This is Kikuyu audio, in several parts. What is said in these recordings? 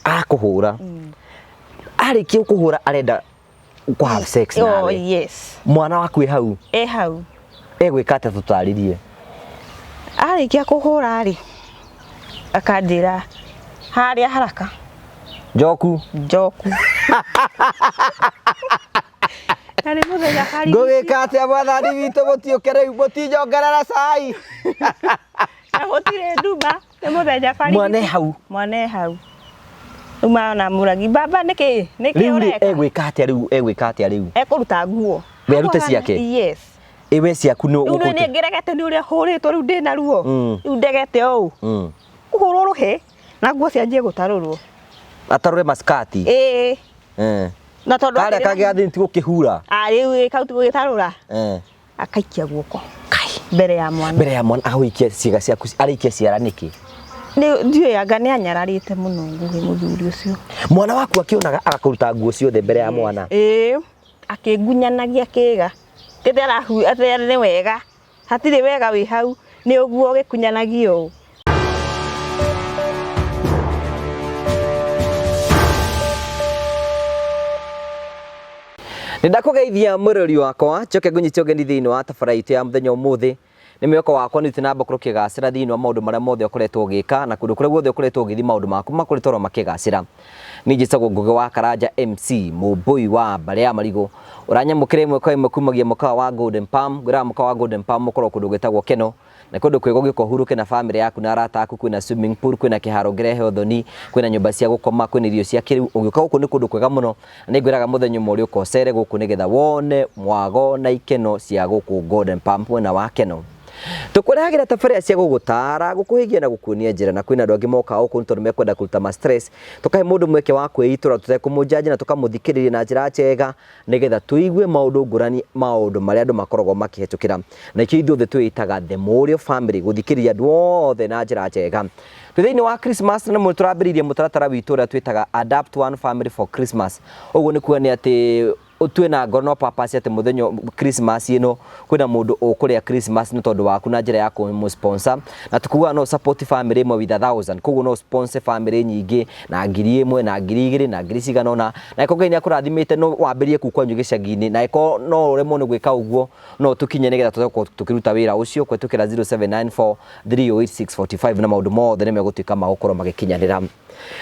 Akũhũra, arĩkia gũkũhũra arenda kũ have sex Oh, nawe. Yes. Mwana waku ĩ hau? E hau. Egwĩka atĩa? Tũtarĩrie. Arĩkia kũhũra rĩ, akanjĩra harĩa haraka. Njoku. Njoku. Na nĩ mũthenya barigici. Ngũgĩka atĩa, mwathani witũ? Mũtiũke rĩu, mũtinyongerera cai. Na gũtirĩ nduma, nĩ mũthenya barigici. Mwana e hau? Mwana e hau. Rĩu mana mũragi baba, nĩkĩ nĩkĩ Rĩu rĩ, ũreka? Egwĩka atĩa rĩu? Egwĩka atĩa rĩu? Ekũruta nguo. We arute ciake? Yes. Ĩwe ciaku nĩ Rĩu nĩ ngeregete nĩ ũrĩa hũrĩtwo, rĩu ndĩna ruo. Rĩu ndegete ũũ. Kũhũrwo rũhĩ na nguo cianjie gũtarũrwo. Atarũre maskati? Ĩĩ. Na tondũ Karĩa akĩrĩ kagĩathĩ ti gũkĩhura? Ah, rĩu kau ti gũgĩtarũra. Akaikia guoko mbere ya mwana. Mbere ya mwana agũikia ciĩga ciaku, arĩikia ciara nĩkĩ? Nĩ ndiũĩ, anga nĩ anyararĩte mũno nguhĩ mũthuri ũcio. Mwana waku akĩonaga agakũruta nguo ciothe mbere ya mwana? Ĩĩ, akĩngunyanagia kĩga tĩte arahu atĩ nĩ wega, hatirĩ wega wĩ hau, nĩ ũguo gĩkunyanagia ũũ. Nĩ ndakũgeithia mwĩrori wakwa, njoke ngũnyite ũgeni thĩinĩ wa tabara itũ ya mũthenya ũmũthĩ. Nĩ mwĩhoko wakwa nĩ ũthiĩ na mbere ũkĩgacĩra thĩinĩ wa maũndũ marĩa mothe ũkoretwo ũgĩka na kũndũ kũrĩa guothe ũkoretwo ũgĩthiĩ, maũndũ maku makoretwo oro makĩgacĩra. Niĩ njĩtagwo Ngũgĩ wa Karanja MC Mũmbũi wa mbarĩ ya Marigũ, ũranyamũkĩra ĩmwe kwa ĩmwe kumagia mũkawa wa Golden Palm. Ngwĩraga mũkawa wa Golden Palm ũkoragwo kũndũ gwĩtagwo Keno. Nĩ kũndũ kwega ũngĩũka ũhurũke na bamĩrĩ yaku na arata aku. Kwĩna swimming pool, kwĩna kĩharo ũngĩrehe ũthoni, kwĩna nyũmba cia gũkoma, kwĩna irio cia kĩrĩu. Ũngĩũka gũkũ nĩ kũndũ kwega mũno, na nĩ ngwĩraga mũthenya ũmwe ũrĩũka ũcere gũkũ nĩgetha wone mwago na ikeno cia gũkũ Golden Palm mwena wa Keno. Tũkũrehagĩra tabarĩra cia gũgũtaara, gũkũhĩgia na gũkuonia njĩra, na kwĩna andũ angĩ mokaga gũkũ nĩ tondũ mekwenda kũruta ma stress. Tũkahe mũndũ mweke wa kwĩitũra tũtekũmũnjanji na tũkamũthikĩrĩria na njĩra njega nĩgetha tũigue maũndũ ngũrani, maũndũ marĩa andũ makoragwo makĩhetũkĩra. Na ikĩo ithuothe twĩĩtaga The Mũrĩo Family, gũthikĩrĩria andũ othe na njĩra njega. Twĩ thĩinĩ wa Christmas na nĩ tũrambĩrĩirie mũtaratara witũ ũrĩa twĩtaga Adapt One Family for Christmas. Ũguo nĩ kuga nĩ atĩ ũtue na ngoro no purpose atĩ mũthenya Christmas ĩno kwĩna mũndũ ũkũrĩa Christmas nĩ tondũ waku na njĩra ya kũmũ sponsor, na tukugaga no support family ĩmwe with 1000, koguo no sponsor family nyingĩ na 1000 na 2000 na ngiri cigana ũna. Na ĩkorwo Ngai nĩ akũrathimĩte, no wambĩrĩrie kuu kwanyu gĩcagi-inĩ, na ĩkorwo no ũremwo nĩ gwĩka ũguo, no tũkinye nĩgetha tũhote tũkĩruta wĩra ũcio kũhetũkĩra 0794 308 645, na maũndũ mothe nĩ megũtuĩka ma gũkorwo magĩkinyanĩra.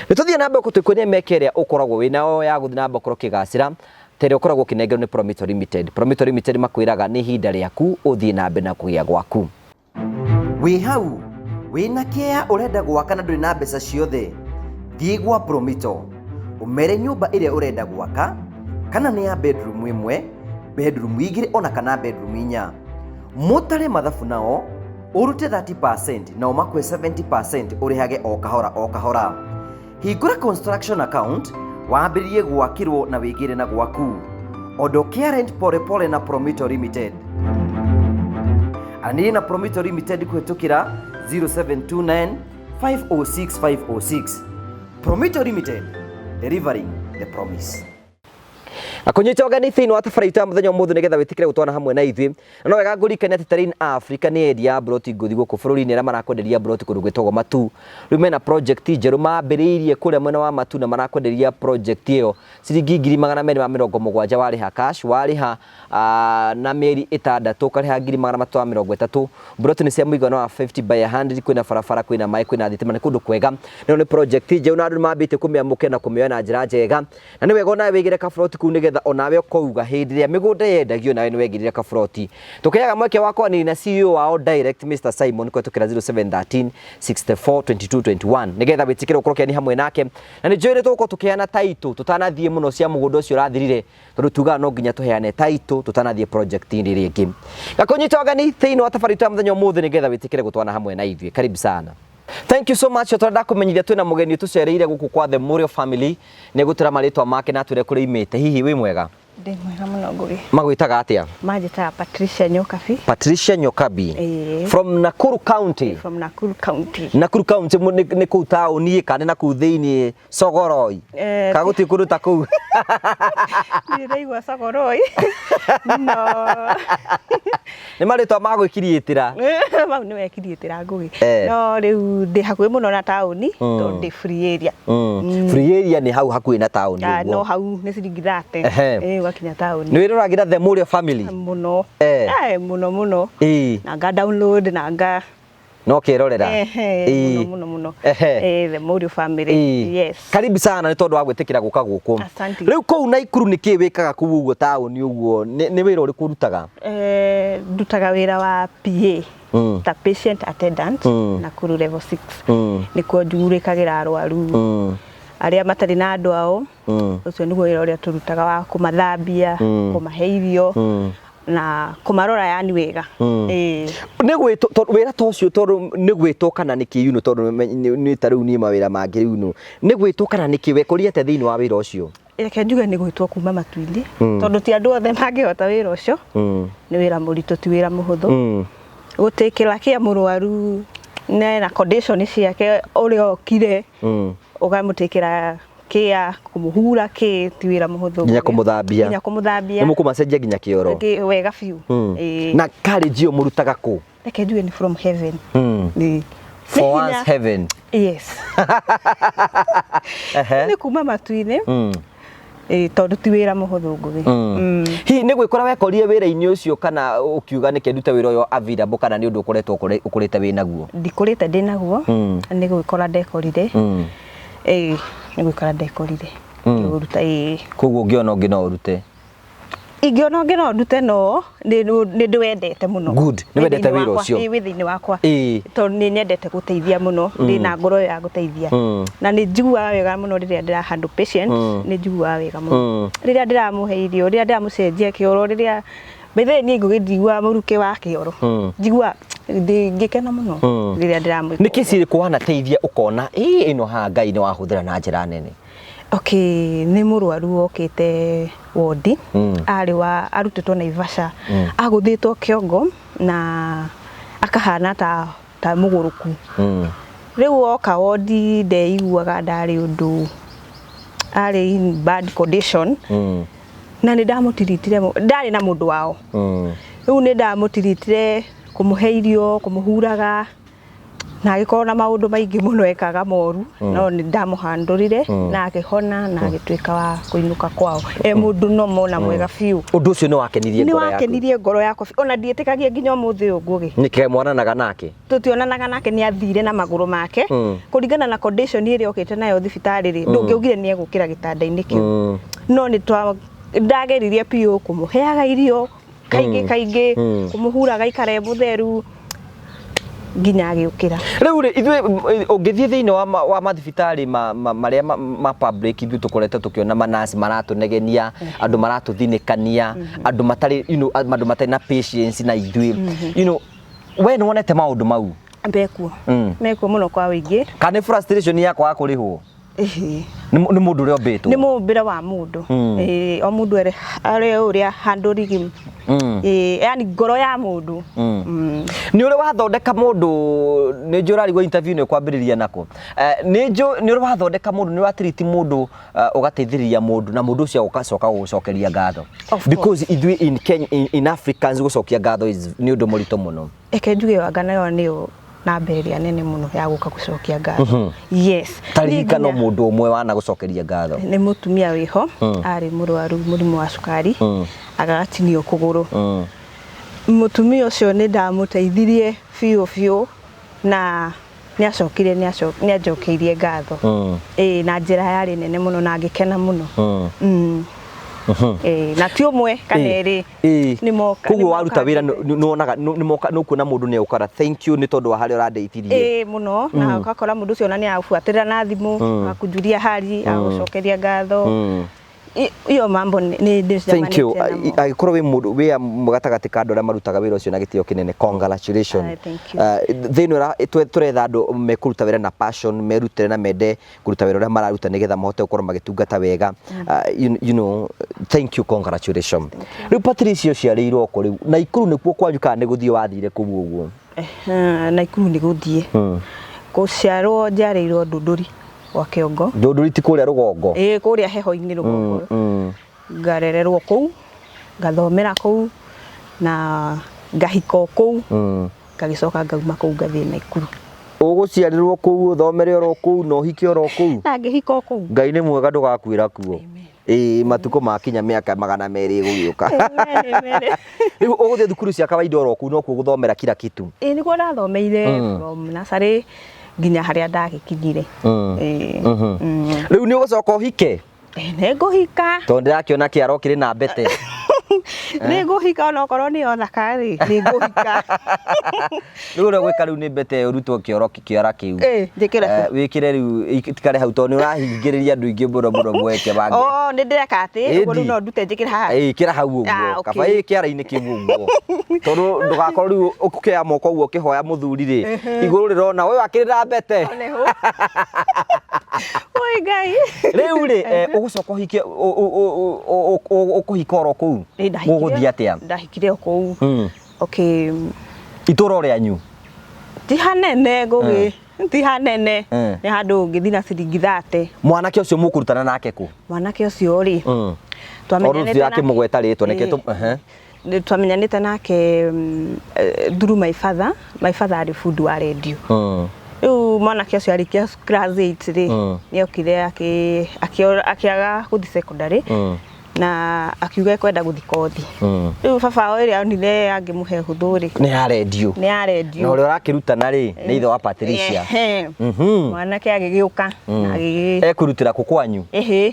Nĩ tũthiĩ na mbere gũtũkuonia mĩeke ĩrĩa ũkoragwo wĩ nayo ya gũthiĩ na mbere gũkorwo ũkĩgacĩra ta ĩrĩa ũkoragwo ũkĩnengerwo nĩ Promito Limited. Promito Limited makwĩraga nĩ ihinda rĩaku ũthiĩ na mbere na kũgĩa gwaku. Wĩ hau wĩna kĩea, ũrenda gwaka na ndũrĩ na mbeca ciothe, thiĩ gwa Promito ũmere nyũmba ĩrĩa ũrenda gwaka, kana nĩ ya bedroom ĩmwe, bedroom igĩrĩ, ona kana bedroom inya. Mũtare mathabu nao, ũrute 30% nao makue 70%, ũrĩhage o kahora o kahora. Hingũra construction account wambĩrĩrie gwakĩrwo na wĩgĩre na gwaku. Ondokea rent pole pole na Promito Limited. Aranĩria na Promito Limited kũhĩtũkĩra 0729 506 506. Promito Limited, delivering the promise. Akũnyita ũgeni thĩinĩ wa tabarĩra itũ ya mũthenya ũmũthĩ nĩgetha wĩtĩkĩre gũtwana hamwe na ithuĩ. Na no wega ngũririkanie atĩ Terrain Africa nĩ endia ya mburoti ngũthi gũkũ bũrũri-inĩ, arĩa marakwenderia mburoti kũndũ gwĩtagwo Matu. Rĩu mena project njerũ mambĩrĩirie kũrĩa mwena wa Matu, na marakwenderia project ĩyo ciringi 270,000 warĩha cash, warĩha na mĩeri 6 ũkarĩha 330,000. Mburoti nĩ cia mũigana wa 50 by 100, kwĩna barabara, kwĩna maĩ, kwĩna thitima, nĩ kũndũ kwega. Ĩno nĩ project njerũ na andũ nĩ mambĩtie kũmĩamũkĩra na kũmĩoya na njĩra njega. Na nĩ wega onawe wĩigĩre kaburoti kuu nĩgetha onawe ũkauga hĩndĩ ĩrĩa mĩgũnda yendagio nawe nĩ wegĩrire kaburoti. Tũkĩaga mweke wa kwaranĩria na CEO wao direct Mr Simon kũhetũkĩra 0713 64 22 21 nĩgetha wĩtĩkĩre gũkorwo ũkĩaria hamwe nake. Na nĩ njũĩ nĩ tũgũkorwo tũkĩheana title tũtanathiĩ mũno cia mũgũnda ũcio ũrathirire, tondũ tugaga no nginya tũheane title tũtanathiĩ project-inĩ ĩrĩa ĩngĩ. Gakũnyita ũgeni thĩinĩ wa tabarĩra itũ ya mũthenya ũmũthĩ nĩgetha wĩtĩkĩre gũtwana hamwe na ithuĩ. Karibu sana. Thank you so much. Tũrenda kũmenyithia twĩna mũgeni tũcereire gũkũ kwa The Mũrĩo Family. Nĩ gũtũra marĩtwa make na atwĩre kũrĩa imĩte. Hihi wĩ mwega? Ndĩ mwega mũno Ngũgĩ. Magwĩtaga atĩa? Manjĩtaga Patricia Nyokabi. Patricia Nyokabi. Ĩĩ. From Nakuru County. From Nakuru County. Nakuru County nĩ kũu taũni kana nĩ nakũu thĩinĩ Sogoroi? Kana gũtirĩ kũndũ ta kũu? Ndirĩ ndaigua Sogoroi. No. Nĩ marĩtwa ma gwĩkiriĩtĩra. Mau nĩ wekiriĩtĩra Ngũgĩ. No rĩu ndĩ hakuhĩ mũno na taũni tondũ ndĩ free area. Free area nĩ hau hakuhĩ na taũni Ah, ũguo. no hau nĩ ciringi 30. Ehe. Ĩĩ ũgakinya taũni. Nĩ wĩroragĩra The Mũrĩo Family? Mũno. Mũno mũno. Na nga download na nga No kerorera. Ehe, mũno mũno mũno. The Mũrĩo Family. Yes. Karibu sana nĩ tondũ wa gwĩtĩkĩra gũka gũkũ. Asante. Rĩu kũu Naikuru nĩ kĩĩ wĩkaga kũu ũguo taũni ũguo? Nĩ wĩra ũrĩkũ ũrutaga? Ndutaga wĩra wa PA. Ta patient attendant Nakuru level 6. Nĩkuo njugurĩkagĩra arwaru arĩa matarĩ na andũ ao. Ũcio nĩguo wĩra ũrĩa tũrutaga wa kũmathambia, kũmahe irio na kũmarora yani wega. Nĩ gwĩtwo wĩra ta ũcio tondũ nĩ gwĩtwo kana nĩ kĩ you tondũ nĩ ta rĩu niĩ mawĩra mangĩ rĩu no. Nĩ gwĩtwo kana nĩ kĩ wekũria atĩa thĩinĩ wa wĩra ũcio? Reke njuge nĩ gwĩtwo kuma matu-inĩ tondũ ti andũ othe mangĩhota wĩra ũcio. Nĩ wĩra mũritũ, ti wĩra mũhũthũ. Gũtĩkĩra kĩa mũrwaru na condition ciake ũrĩa okire ũgamũtĩkĩra kĩa kũmũhura kĩ ti wĩra mũhũthũ. Nginya kũmũthambia. Nginya kũmũthambia. Nĩ mũkũmacenjia nginya kĩoro. Wega biũ. Na courage ĩyo mũrutaga kũ? Reke njuge nĩ from heaven. Nĩ For once heaven. Yes. Nĩ kuma matu-inĩ. Tondũ ti wĩra mũhũthũ Ngũgĩ. Hihi nĩ gwĩkora wekorire wĩra-inĩ ũcio kana ũkiuga nĩkĩ ndute wĩra ũyũ available kana nĩ ũndũ ũkoretwo ũkũrĩte wĩ naguo? Ndikũrĩte ndĩ naguo. Nĩ gwĩkora ndekorire. Nĩ gwĩkora ndekorire. Ngĩũruta, ĩĩ. Koguo ũngĩona ũngĩ no ũrute? Ingĩona ũngĩ no ndute, no nĩ ndĩwendete mũno. Good. Nĩ wendete wĩra ũcio? Ĩĩ, wĩ thĩinĩ wakwa. Tondũ nĩ nyendete gũteithia mũno, ndĩ na ngoro ya gũteithia. Na nĩ njiguaga wega mũno rĩrĩa ndĩra handle patient, nĩ njiguaga wega mũno. Rĩrĩa ndĩramũhe irio, rĩrĩa ndĩramũcenjia kĩoro, rĩrĩa by the way niĩ Ngũgĩ ndiguaga mũrukĩ wa kĩoro. Njiguaga ngĩkena mũno rĩrĩa ndĩramwĩka. Nĩ kesi ĩrĩkũ wanateithia ũkona ĩĩ ĩno haha Ngai nĩ wahũthĩra na njĩra nene? Okay, nĩ mũrwaru wokĩte wondi, arĩ wa arutĩtwo Naivasha, agũthĩtwo kĩongo na akahana ta mũgũrũku. Rĩu oka wondi ndeiguaga ndarĩ ũndũ, arĩ in bad condition. Na nĩ ndamũtiritire, ndarĩ na mũndũ wao. Rĩu nĩ ndamũtiritire kũmũhe irio, kũmũhuraga, na agĩkorwo na maũndũ maingĩ mũno ekaga moru, no nĩ ndamũhandũrire na akĩhona na agĩtuĩka wa kũinũka kwao. Mũndũ nomo na mwega biũ. Ũndũ ũcio nĩ wakenirie ngoro yaku? Nĩ wakenirie ngoro yakwa biũ. Ona ndiĩtĩkagia nginya ũmũthĩ ũyũ Ngũgĩ. Nĩkĩ mwananaga nake? Tũtionanaga nake, nĩ athire na magũrũ make. Kũringana na condition ĩrĩa okĩte nayo thibitarĩ rĩ, ndũngĩaugire nĩ egũkĩra gĩtanda-inĩ kĩu. No nĩ ndageririe biũ kũmũheaga irio kaingĩ kaingĩ, kũmũhuraga aikare mũtheru nginya agĩũkĩra. Rĩu rĩ, ithuĩ ũngĩthiĩ thĩinĩ wa mathibitarĩ marĩa ma public, ithuĩ tũkoretwo tũkĩona manasi maratũnegenia, andũ maratũthinĩkania, andũ matarĩ, you know, andũ matarĩ na patience na ithuĩ. You know, we nĩ wonete maũndũ mau? Mekuo. Mekuo mũno kwa wĩingĩ. Kana nĩ frustration ya kwaga kũrĩhwo? Nĩ mũndũ ũrĩa ũmbĩtwo? Nĩ mũmbĩre wa mũndũ. O mũndũ arĩ ũrĩa handũ rigi. Yani ngoro ya mũndũ. Nĩ ũrĩ wathondeka mũndũ, nĩ njũĩ ũrarigwo interview nĩ ũkwambĩrĩria nako. Nĩ njũĩ nĩ ũrĩ wathondeka mũndũ, nĩ ũratiriti mũndũ, ũgateithĩrĩria mũndũ na mũndũ ũcio ũgacoka gũgũcokeria ngatho. Because ithuĩ in Kenya, in Africans gũcokia ngatho nĩ ũndũ mũritũ mũno. Reke njuge anga nayo nĩyo namba ĩrĩa nene mũno ya gũka gũcokia ngatho. Yes. Taririkana mũndũ ũmwe wana gũcokeria ngatho. Nĩ mũtumia wĩho, arĩ mũrwaru mũrimũ wa cukari, agatinio kũgũrũ. Mũtumia ũcio nĩ ndamũteithirie biũ biũ na nĩ acokire nĩ anjokeirie ngatho. Na njĩra yarĩ nene mũno na ngĩkena mũno. Na ti ũmwe kana erĩ. Nĩ moka. Koguo waruta wĩra nĩ wonaga nĩ moka nĩ ũkuona mũndũ nĩ egũkora thank you nĩ tondũ wa harĩa ũrandeithirie. Ĩĩ mũno, na ũgakora mũndũ ũcio ona nĩ agũbuatĩrĩra na thimũ, agakũjuria hali, agagũcokeria ngatho. Iyo mambo nĩ Thank you. ndĩcemanĩtie namo. Angĩkorwo wĩ mũndũ wĩ gatagatĩ ka andũ arĩa marutaga wĩra ũcio na gĩtĩo kĩnene, congratulations. Aye, thank you. Thĩ ĩno tũretha andũ mekũruta wĩra na passion, merutĩre na mende kũruta wĩra ũrĩa mararuta nĩgetha mahote gũkorwo magĩtungata wega. Thank you, congratulations. Rĩu Patricia ũciarĩirwo kũ rĩu? Naikuru nĩkuo kwanyu kana nĩ gũthiĩ wathire kũu ũguo? Naikuru nĩ gũthiĩ. Gũciarwo njiarĩirwo Ndũndũri gwa Kĩongo. Ndũndũri ti kũrĩa rũgongo? Ĩĩ, kũrĩa heho-inĩ rũgongo. Ngarererwo kũu, ngathomera kũu na ngahika o kũu, ngagĩcoka ngauma kũu ngathiĩ Naikuru. Ũgũciarĩrwo kũu, ũthomere oro kũu na ũhike oro kũu? Na ngĩhika o kũu. Ngai nĩ mwega, ndũgakuĩra kuo. Ĩĩ, matukũ makinya mĩaka 200 ĩgũgĩũka. Amen, amen. Rĩu ũgũthiĩ thukuru cia kawaida oro kũu nokuo gũthomera kila kitu? Ĩĩ, nĩkuo ndathomeire from nursery nginya harĩa ndagĩkinyire. Ĩĩ. Rĩu nĩ ũgũcoka ũhike? Ĩĩ, nĩngũhika. Tondũ ndĩrakĩona kĩaro kĩrĩ na mbete. Nĩngũhika onokorwo nĩ yo thaka rĩ, nĩngũhika. Rĩu ũrĩa ũgwĩka rĩu nĩ mbete ĩyo ũrutwo kĩoro kĩara kĩu. Ĩĩ, njĩkĩre kũ? Wĩkĩre rĩu itikare hau tondũ nĩ ũrahingĩrĩria andũ aingĩ mũno mũno mweke wangĩ. Oh, nĩ ndĩreka atĩ, ũguo rĩu no ndute njĩkĩre haha. Ĩĩ, ĩkĩra hau ũguo. Ah, okay. Kaba ĩ kĩara-inĩ kĩu ũguo. Tondũ ndũgakorwo rĩu ũkĩoya moko ũguo ũkĩhoya mũthuri rĩ, igũrũ rĩrona ũyũ akĩrĩ na mbete. One hũ. Oi Ngai. Rĩu rĩ, ũgũcoka ũhike ũkũhika oro kũu? Ĩĩ, ndahikire. Gũgũthiĩ atĩa? Ndahikire o kũu. Okay. Itũra o rĩanyu? Ti hanene ngũgĩ. Ti hanene. Nĩ handũ ũngĩthiĩ na ciringi 30. Mwanake ũcio mũkũrutana nake kũ? Mwanake ũcio rĩ, Tondũ tirakĩmũgweta rĩtwa nĩkĩo Nĩ twamenyanĩte nake through my father. My father arĩ bundi wa rendio. Rĩu mwanake ũcio arĩkia class 8 rĩ, nĩ okire akĩaga gũthiĩ secondary na akiuga ekwenda gũthiĩ kothi. Rĩu baba wao ĩrĩa onire angĩmũhe hũthũ rĩ, Nĩ ya rendio. Nĩ ya rendio. Na ũrĩa ũrakĩrutana rĩ, nĩ ithe wa Patricia. Ehe. Mwanake agĩgĩũka na agĩgĩ Ekũrutĩra kũ kwanyu? Ĩhĩ,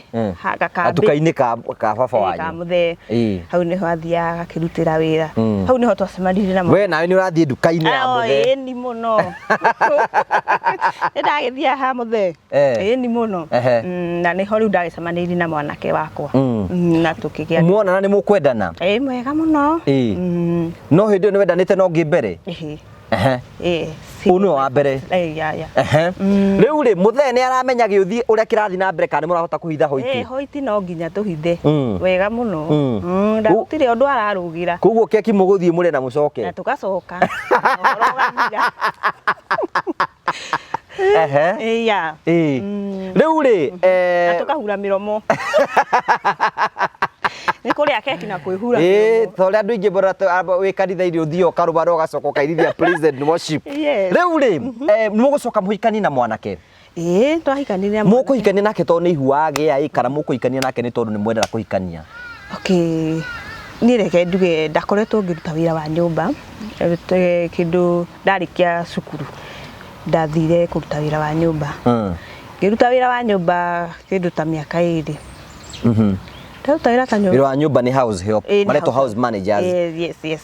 gakambi. Gatuka-inĩ ka baba Ka wanyu. mũthee. Hau nĩho athiaga agakĩrutĩra wĩra. Hau nĩho twacemanirie na We nawe nĩ ũrathiĩ nduka-inĩ ya Oh, mũthee. ĩĩ ni mũno. Nĩ ndagĩthiaga ha mũthee. Ĩĩ ni mũno. Na nĩho rĩu ndagĩcemanĩirie na mwanake wakwa. Na tũkĩgĩa. Muonana nĩ mũkwendana? Ĩĩ, mwega mũno. Ĩĩ. No hĩndĩ ĩyo nĩ wendanĩte na ũngĩ mbere? Ĩhĩ. Ehe. Ĩĩ. Ũyũ nĩwe wa mbere? Ĩĩ, ya, ya. Ehe. Rĩu rĩ, mũthee nĩ aramenya gĩũthiĩ ũrĩa kĩrathiĩ na mbere kana nĩ mũrahota kũhitha hoiti? Ĩĩ, hoiti no nginya tũhithe. Wega mũno. Gũtirĩ ũndũ ararũgĩra. Koguo keki mũgũthiĩ mũrĩe na mũcoke? Na tũgacoka. Ũhoro ũgathira. Ehe. Ĩĩ, ya. Ĩĩ. Rĩu rĩ, Na tũkahura mĩromo. Nĩ kũrĩa keki na kwĩhura Ĩĩ, mĩromo. ta ũrĩa andũ aingĩ mbona wĩ kanitha-inĩ ũthiaga ũkarũma na ũgacoka ũkairithia praise and worship. Yes. Rĩu rĩ, mũgũcoka mũhikanie na mwanake? Ĩĩ, twahikanirie na mwanake. Mũkũhikania nake tondũ nĩ ihu wagĩa ĩ, kana mũkũhikania nake nĩ tondũ nĩ mwendaga kũhikania? Okay. Niĩ reke njuge ndakoretwo ngĩruta wĩra wa nyũmba, kĩndũ ndarĩkia cukuru ndathire kũruta wĩra wa nyũmba. Ngĩruta wĩra wa nyũmba kĩndũ ta mĩaka 2. Ndaruta wĩra ta nyũmba. Wĩra wa nyũmba nĩ house help. Ĩĩ, nĩ Maretwo house house managers. Yes, yes, yes.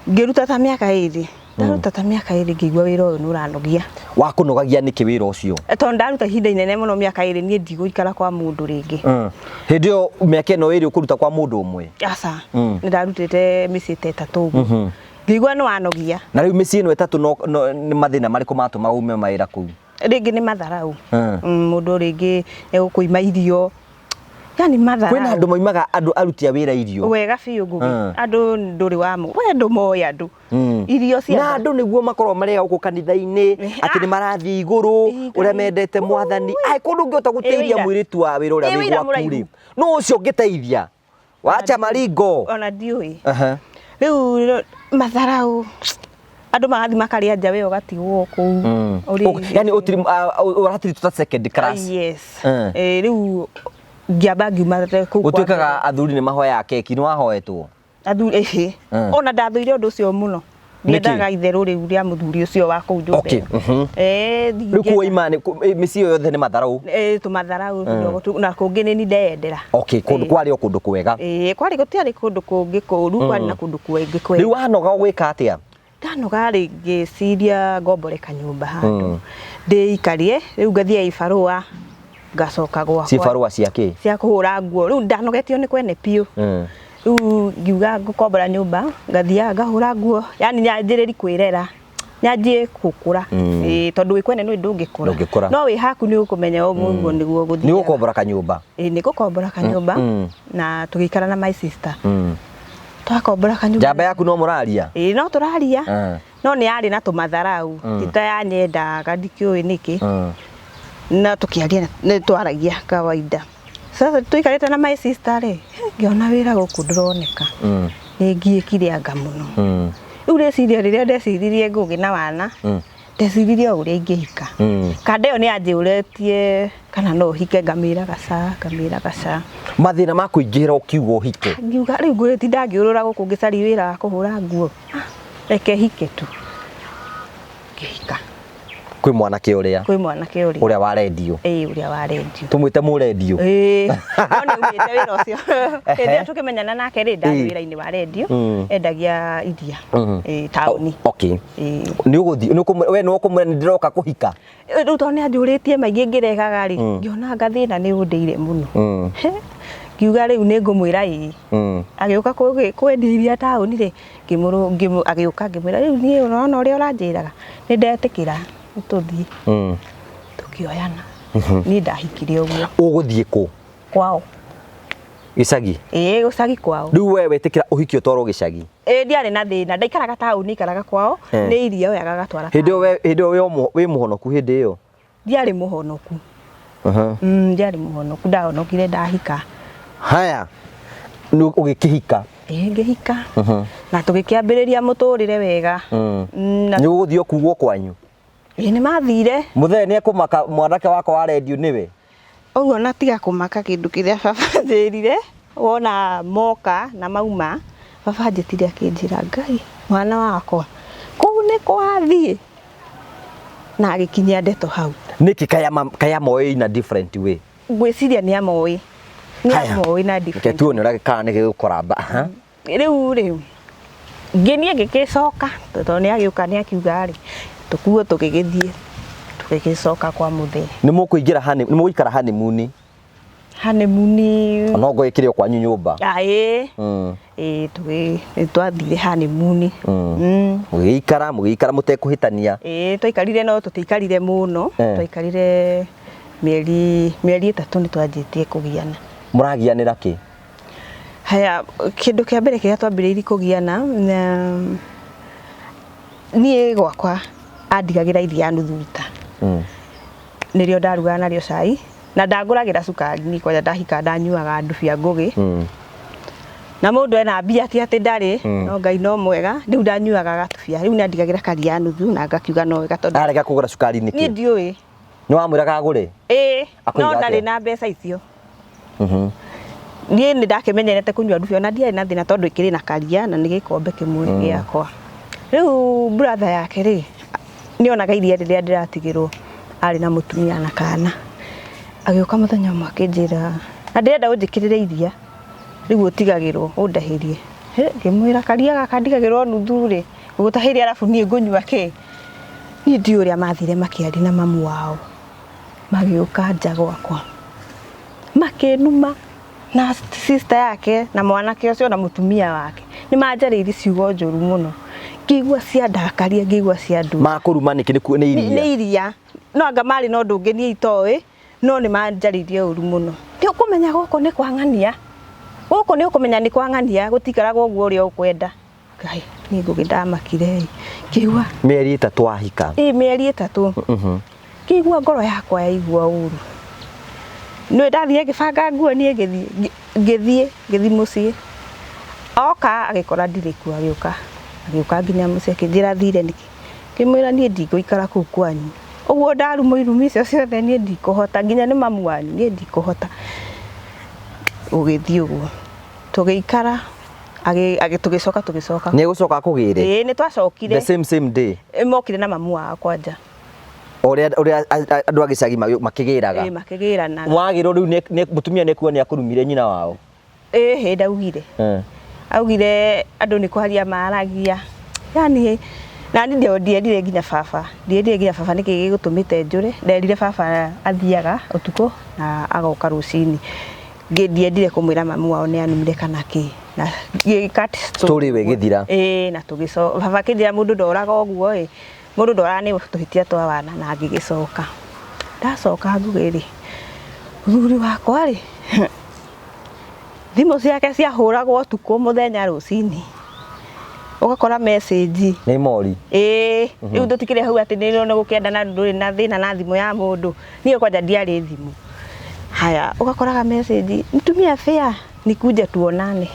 Ngĩruta ta mĩaka 2. Ndaruta ta mĩaka 2 ngĩigua wĩra ũyũ nĩ ũranogia. Wakũnogagia nĩkĩ wĩra ũcio? Tondũ ndaruta ihinda inene mũno mĩaka 2 niĩ ndigũikara kwa mũndũ rĩngĩ. Hĩndĩ ĩyo mĩaka ĩno 2 ũkũruta kwa mũndũ ũmwe? Aca. Nĩ ndarutĩte mĩciĩ ta 3 ũguo. Ngĩigua nĩ wanogia. Na rĩu mĩciĩ ĩno 3 nĩ mathĩna marĩkũ matũmaga ume mawĩra kũu? Rĩngĩ nĩ matharau. Mũndũ rĩngĩ egũkũima irio. Yani matharau. Kwĩna andũ maimaga andũ aruti a wĩra irio. Wega biũ Ngũgĩ. Andũ ndũrĩ wa we ndũmoĩ andũ. Irio cia Na andũ nĩguo makorwo marĩ gũkũ kanitha-inĩ, atĩ nĩ marathiĩ igũrũ, ũrĩa mendete mwathani. Ai, kũndũ ũngĩhota gũteithia mũirĩtu wa wĩra ũrĩa wĩ Wĩra gwaku rĩ. mũraihu. Nũ ũcio ũngĩteithia? Wacha maringo. Ona ndiũĩ. Rĩu matharau. Andũ magathiĩ makarĩa nja we ũgatigwo kũu. Ũrĩ Yani ũratiritwo ta second class. Yes. Rĩu ngĩamba ngiuma kũu kwa Gũtuĩkaga athuri nĩ mahoyaga keki, nĩ wahoetwo? Athuri, ĩhĩ. Ona ndathũire ũndũ ũcio mũno. Nĩkĩ? Ndiendaga itherũ rĩu rĩa mũthuri ũcio wa kũu nyũmba Okay. ĩyo. Rĩu kũu waima nĩ mĩciĩ ĩyo yothe nĩ matharau? Tũmatharau tũdogo tu, na kũngĩ nĩ niĩ ndeyendera. Okay, kũndũ kwarĩ o kũndũ kwega. Ĩĩ, kwarĩ gũtiarĩ kũndũ kũngĩ kũũru, kwarĩ na kũndũ kũngĩ kwega. Rĩu wanoga ũgwĩka atĩa? Ndanoga rĩ, ngĩciria ngombore kanyũmba handũ. Ndĩikarie, rĩu ngathiĩ ibarũa. Ngacoka gwakwa. Cibarũa cia kĩ? Cia kũhũra nguo. Rĩu ndanogetio nĩ kwene biũ. Rĩu ngiuga ngũkombora nyũmba, ngathiaga ngahũra nguo, yani nyanjĩrĩri kwĩrera, nyanjie gũkũra. Ĩĩ, tondũ wĩ kwene nĩ ndũngĩkũra. Ndũngĩkũra. No wĩ haku nĩ ũkũmenya ũguo nĩguo Nĩ gũthiaga. ũgũkombora kanyũmba? Ĩĩ, nĩ ngũkombora kanyũmba. Na tũgĩikara na my sister. Twakombora kanyũmba. Njamba yaku no mũraria? Ĩĩ, no tũraria. No nĩ yarĩ na tũmatharau. Ti ta yanyendaga, ndikĩũĩ nĩkĩ. Na tũkĩaria, nĩ twaragia kawaida. Sasa tũikarĩte na my sister rĩ, ngĩona wĩra gũkũ ndũroneka. Nĩ ngiĩkire anga mũno. Rĩu rĩciria rĩrĩa ndeciririe ngũgĩ na wana, ndeciririe o ũrĩa ingĩhika. Kanda ĩyo nĩ yanjĩũrĩtie kana no hike, ngamĩraga ca, ngamĩraga ca. Mathĩna ma kũingĩhĩra ũkiuga ũhike. Ngiuga rĩu ngwĩtinda ngĩũrũra gũkũ ngĩcaria wĩra wa kũhũra nguo. Reke hike tu. Ngĩhika. Kwĩ mwanake ũrĩa? Kwĩ mwanake ũrĩa. Ũrĩa wa rendio. Ĩĩ, ũrĩa wa rendio. Tũmwĩte mũrendio. Ĩĩ. No nĩ aumĩte wĩra ũcio. Hĩndĩ ĩyo tũkĩmenyana nake rĩ, ndarĩ wĩra-inĩ wa rendio, endagia iria. Ĩĩ, taũni. Okay. Ĩĩ. Nĩ ũgũthiĩ, nĩ ũkũmwĩra, we nĩ ũkũmwĩra nĩ ndĩroka kũhika? Rĩu tondũ nĩ anjũrĩtie maingĩ ngĩregaga rĩ, ngĩona ngathĩna nĩ ũndĩire mũno. Ngiuga rĩu nĩ ngũmwĩra ĩĩ. Agĩũka kwendia iria taũni rĩ, agĩũka ngĩmwĩra rĩu niĩ ũrona ũrĩa ũranjĩraga, nĩ ndetĩkĩra tũthiĩ. Tũkĩoyana. Niĩ ndahikire ũguo. Ũgũthiĩ kũ? Kwao. Gĩcagi? Ĩĩ, gĩcagi kwao. Rĩu we wetĩkĩra ũhiki ũtwarwo gĩcagi? Ĩĩ, ndiarĩ na thĩna, ndaikaraga taũni, ikaraga kwao, nĩ iria oyaga agatwara. Hĩndĩ ĩyo we, hĩndĩ ĩyo wĩ mũhonoku hĩndĩ ĩyo? Ndiarĩ mũhonoku. Ndiarĩ mũhonoku, ndahonokire ndahika. Haya, nĩ ũgĩkĩhika? Ĩĩ, ngĩhika. Na tũgĩkĩambĩrĩria mũtũrĩre wega. Na Nĩ ũgũthiĩ ũkuo kwanyu? Ĩĩ, nĩ mathire. Mũthee nĩ ekũmaka mwanake wakwa wa rendio nĩwe? Ũguo na tiga kũmaka kĩndũ kĩrĩa baba anjĩrire, wona moka na mauma, baba anjĩtire akĩnjĩra, Ngai, mwana wakwa, kũu nĩ kwathiĩ. Na agĩkinyia ndeto hau. Nĩkĩ kaya moĩ in a different way? Ngwĩciria nĩ amoĩ. Nĩ amoĩ na different. Reke tuone ũrĩa kana nĩ gĩgũkũramba. Rĩu rĩ, ngĩniĩ ngĩgĩcoka, tondũ nĩ agĩũka nĩ akiuga rĩ, tũkuo tũgĩgĩthiĩ, tũgĩgĩcoka kwa mũthee. Nĩ mũkũingĩra honey, nĩ mũgũikara honeymoon? Honeymoon. No ngũgĩkĩrĩ o kwanyu nyũmba? Ĩĩ. Ĩĩ, nĩ twathire honeymoon. Mũgĩikara, mũgĩikara mũtekũhĩtania. Ĩĩ, twaikarire no tũtiaikarire mũno, twaikarire mĩeri 3 nĩ twanjĩtie kũgiana. Mũragianĩra kĩ? Haya, kĩndũ kĩa mbere kĩrĩa twambĩrĩirie kũgiana, niĩ gwakwa andigagĩra iria nuthu rita. Nĩrĩo ndarugaga narĩo cai, na ndangũragĩra cukari, niĩ kwanja ndahika ndanyuaga ndubia ngũgĩ. Na mũndũ ena mbia ti atĩ ndarĩ, no Ngai no mwega, rĩu ndanyuaga gatubia, rĩu nĩandigagĩra karia nuthu na ngakiuga no wega tondũ Arega kũgũra cukari nĩkĩ? Niĩ ndiũĩ. Nĩ wamwĩraga agũre? Ĩĩ, Akũiga no ndarĩ atĩa? na mbeca icio. Niĩ nĩ ndakĩmenyerete kũnyua ndubia na ndiarĩ na thĩna tondũ ĩkĩrĩ na karia na nĩ gĩkombe kĩmwe gĩakwa. Rĩu brother yake rĩ, nĩonaga iria rĩrĩa ndĩratigĩrwo, arĩ na mũtumia na kana. Agĩũka mũthenya ũmwe akĩnjĩra, na ndĩrenda ũnjĩkĩrĩre iria, rĩu ũtigagĩrwo ũndahĩrie. Ngĩmwĩra karia gaka ndigagĩrwo nuthu rĩ, ngũgũtahĩria arabu niĩ ngũnyua kĩ? Niĩ ndiũĩ ũrĩa mathire makĩaria na mamu wao. Magĩũka nja gwakwa. Makĩnuma na sister yake na mwanake ũcio na mũtumia wake. Nĩ manjarĩirie ciugo njũru mũno. Ngĩigua ciandakaria, ngĩigua ciandura. Makũruma nĩkĩ? Nĩ nĩ iria? Nĩ iria. No anga marĩ na ũndũ ũngĩ niĩ itoĩ, no nĩ manjarĩirie ũru mũno. Nĩ ũkũmenya gũkũ nĩ kwang'ania. Gũkũ nĩ ũkũmenya nĩ kwang'ania, gũtiikaraga ũguo ũrĩa ũkwenda. Ngai, niĩ ngũgĩ ndamakire ĩ. Ngĩigua Mĩeri 3 wahika. Ĩ, mĩeri 3. Ngĩigua ngoro yakwa yaigua ũru. Nĩ ndathire ngĩbanga nguo niĩ ngĩthiĩ, ngĩthiĩ mũciĩ. Oka agĩkora ndirĩ kuo, agĩũka. Agĩũka nginya mũciĩ akĩnjĩra thire nĩkĩ. Ngĩmwĩra niĩ ndigũikara kũu kwanyu. Ũguo ndarumwo irumi icio ciothe niĩ ndikũhota, nginya nĩ mamu wanyu niĩ ndikũhota. Gũgĩthiĩ ũguo. Tũgĩikara, tũgĩcoka, tũgĩcoka. Nĩ egũcoka akũgĩre? Ĩĩ, nĩ twacokire. The same day? Ĩ, mokire na mamu wao kwanja. Ũrĩa, ũrĩa andũ a gĩcagi makĩgĩraga. Ĩĩ, makĩgĩranaga. Wagĩrwo rĩu mũtumia nĩ ekuona nĩ akũrumire nyina wao? Ĩĩ, hĩ, ndaugire. Augire andũ nĩ kwaria maragia. Yaani Na niĩ ndierire nginya baba, ndierire nginya baba nĩkĩ gĩgũtũmĩte njũre. Nderire baba athiaga ũtukũ na agoka rũcinĩ. Ndiendire kũmwĩra mamu wao nĩ anumire kana kĩ. Na ngĩ cut Story ĩyo ĩgĩthira. Ĩĩ, na tũgĩcoka. Baba akĩnjĩra mũndũ ndoraga ũguo ĩ, mũndũ ndoraga nĩ tũhĩtia twa wana, na ngĩgĩcoka. Ndacoka Ngũgĩ rĩ, mũthuri wakwa rĩ, thimũ ciake ciahũragwo ũtukũ mũthenya rũcinĩ, ũgakora message. Nĩ mori. Ĩĩ, rĩu tũtikĩrĩ hau atĩ nĩ gũkĩenda na ndũrĩ na thĩna na thimũ ya mũndũ. Niĩ kwanja ndiarĩ thimũ. Haya, ũgakoraga message, nitumie fare nikuje tuonane.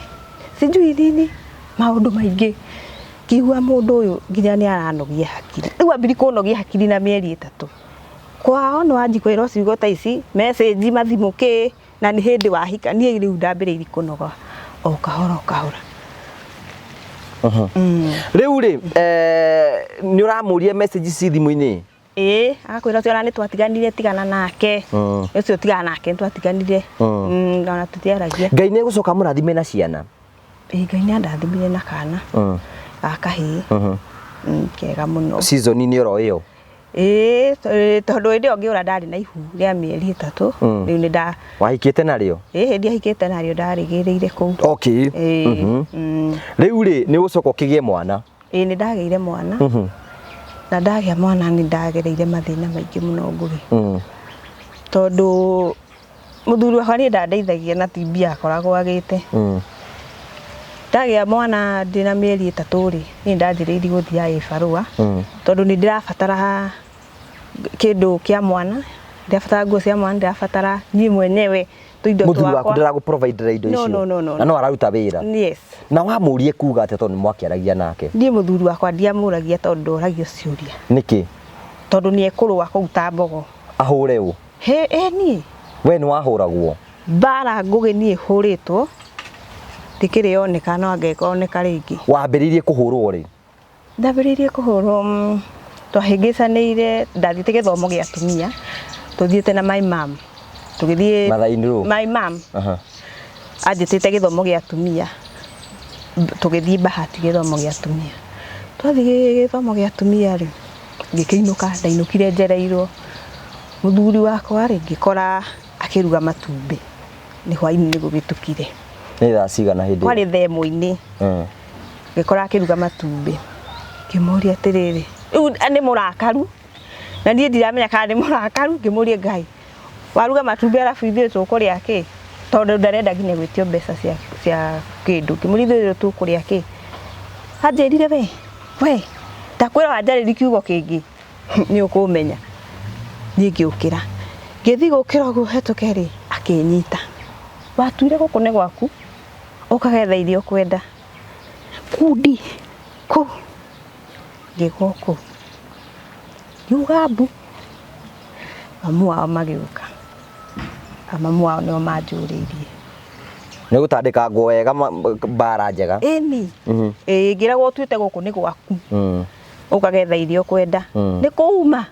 Sijui nini, maũndũ maingĩ. Ngiigua mũndũ ũyũ nginya nĩ aranogia hakiri. Rĩu ambiri kũnogia hakiri na mĩeri 3. Kwao nĩ wanji kwĩrwo ciugo ta ici, message mathimũ kĩ, na nĩ hĩndĩ wahika. Niĩ rĩu ndambĩrĩirie kũnoga o kahora o kahora. Rĩu rĩ, nĩ ũramũria message ci thimũ-inĩ? Ĩĩ, agakwĩra ũcio ona nĩ twatiganire, tigana nake. Ũcio tigana nake, nĩ twatiganire. Ona tũtiaragia. Ngai nĩ egũcoka mũrathime na ciana? Ĩĩ, Ngai nĩ andathimire na kana. Ga kahĩĩ. Kega mũno. Season-inĩ oro ĩyo? Ĩĩ, tondũ hĩndĩ ĩyo ngĩũra ndarĩ na ihu rĩa mĩeri 3. Rĩu nĩ nda Wahikĩte narĩo? Ĩĩ, hĩndĩ ahikĩte narĩo ndarĩgĩrĩire kũu. Okay. Ĩĩ. Rĩu rĩ, nĩ ũgũcoka ũkĩgĩe mwana? Ĩĩ, nĩ ndagĩire mwana. Na ndagĩa mwana nĩ ndagereire mathĩna maingĩ mũno Ngũgĩ. Tondũ mũthuri wakwa niĩ ndandeithagia na ti mbia akoragwo agĩte. Ndagĩa mwana ndĩna mĩeri 3 rĩ, niĩ ndanjĩrĩirie gũthiaga gĩbarũa. Tondũ nĩ ndĩrabatara kĩndũ kĩa mwana, ndĩrabatara nguo cia mwana, ndĩrabatara niĩ mwenyewe tũindo Mũthuri waku twakwa. ndĩragũ-providera indo No, icio? no, no, no. Na no araruta wĩra? Yes. Na wamũrie kuga atĩa tondũ nĩ mwakĩaragia nake? Niĩ mũthuri wakwa ndiamũragia tondũ ndoragio ciũria. Nĩkĩ? Tondũ nĩ ekũrũa kũu ta mbogo. Ahũre ũ? He, niĩ. We nĩ wahũragwo? Mbara Ngũgĩ niĩ hũrĩtwo, ndĩkĩrĩ yoneka no angekoneka rĩngĩ. Wambĩrĩirie kũhũrwo rĩ? Ndambĩrĩirie kũhũrwo, twahĩngĩcanĩire, ndathiĩte gĩthomo gĩa atumia, tũthiĩte na my mom. Tũgĩthiĩ Mathai-inĩ rũ? My mom. Anjĩtĩte gĩthomo gĩa atumia. Tũgĩthiĩ Bahati gĩthomo gĩa atumia. Twathiĩ gĩthomo gĩa atumia rĩ, ngĩkĩinũka, ndainũkire njereirwo. Mũthuri wakwa rĩ, ngĩkora akĩruga matumbĩ. Nĩ hwainĩ nĩ gũgĩtukire. Nĩ thaa cigana hĩndĩ ĩyo? Kwarĩ thaa ĩmwe-inĩ. Ngĩkora akĩruga matumbĩ. Ngĩmũria atĩrĩrĩ, rĩu nĩ mũrakaru, na niĩ ndiramenya kana nĩ mũrakaru, ngĩmũria Ngai, waruga matumbĩ arabu ithuĩ tũkũrĩa kĩ? Tondũ ndarenda nginya gwĩtio mbeca cia kĩndũ. Ngĩmũria ithuĩ tũkũrĩa kĩ? Anjĩrire we, we, ndakwĩra wanjarĩrie kiugo kĩngĩ, nĩ ũkũmenya. Niĩ ngĩũkĩra. Ngĩthiĩ gũkĩra ũguo hetũke rĩ, akĩnyita. Watuire gũkũ nĩ gwaku, ũkagetha iria ũkwenda. Kundi, kũ, ngĩgwa kũu. Ngiuga mbu. Mamu wao magĩũka. Na mamu wao nĩo manjũrĩirie. Nĩ gũtandĩka nguo wega mbara njega. Ĩni. Ĩĩ, ngĩragwo ũtuĩte gũkũ nĩ gwaku. Ũkagetha iria ũkwenda. Nĩ kũuma.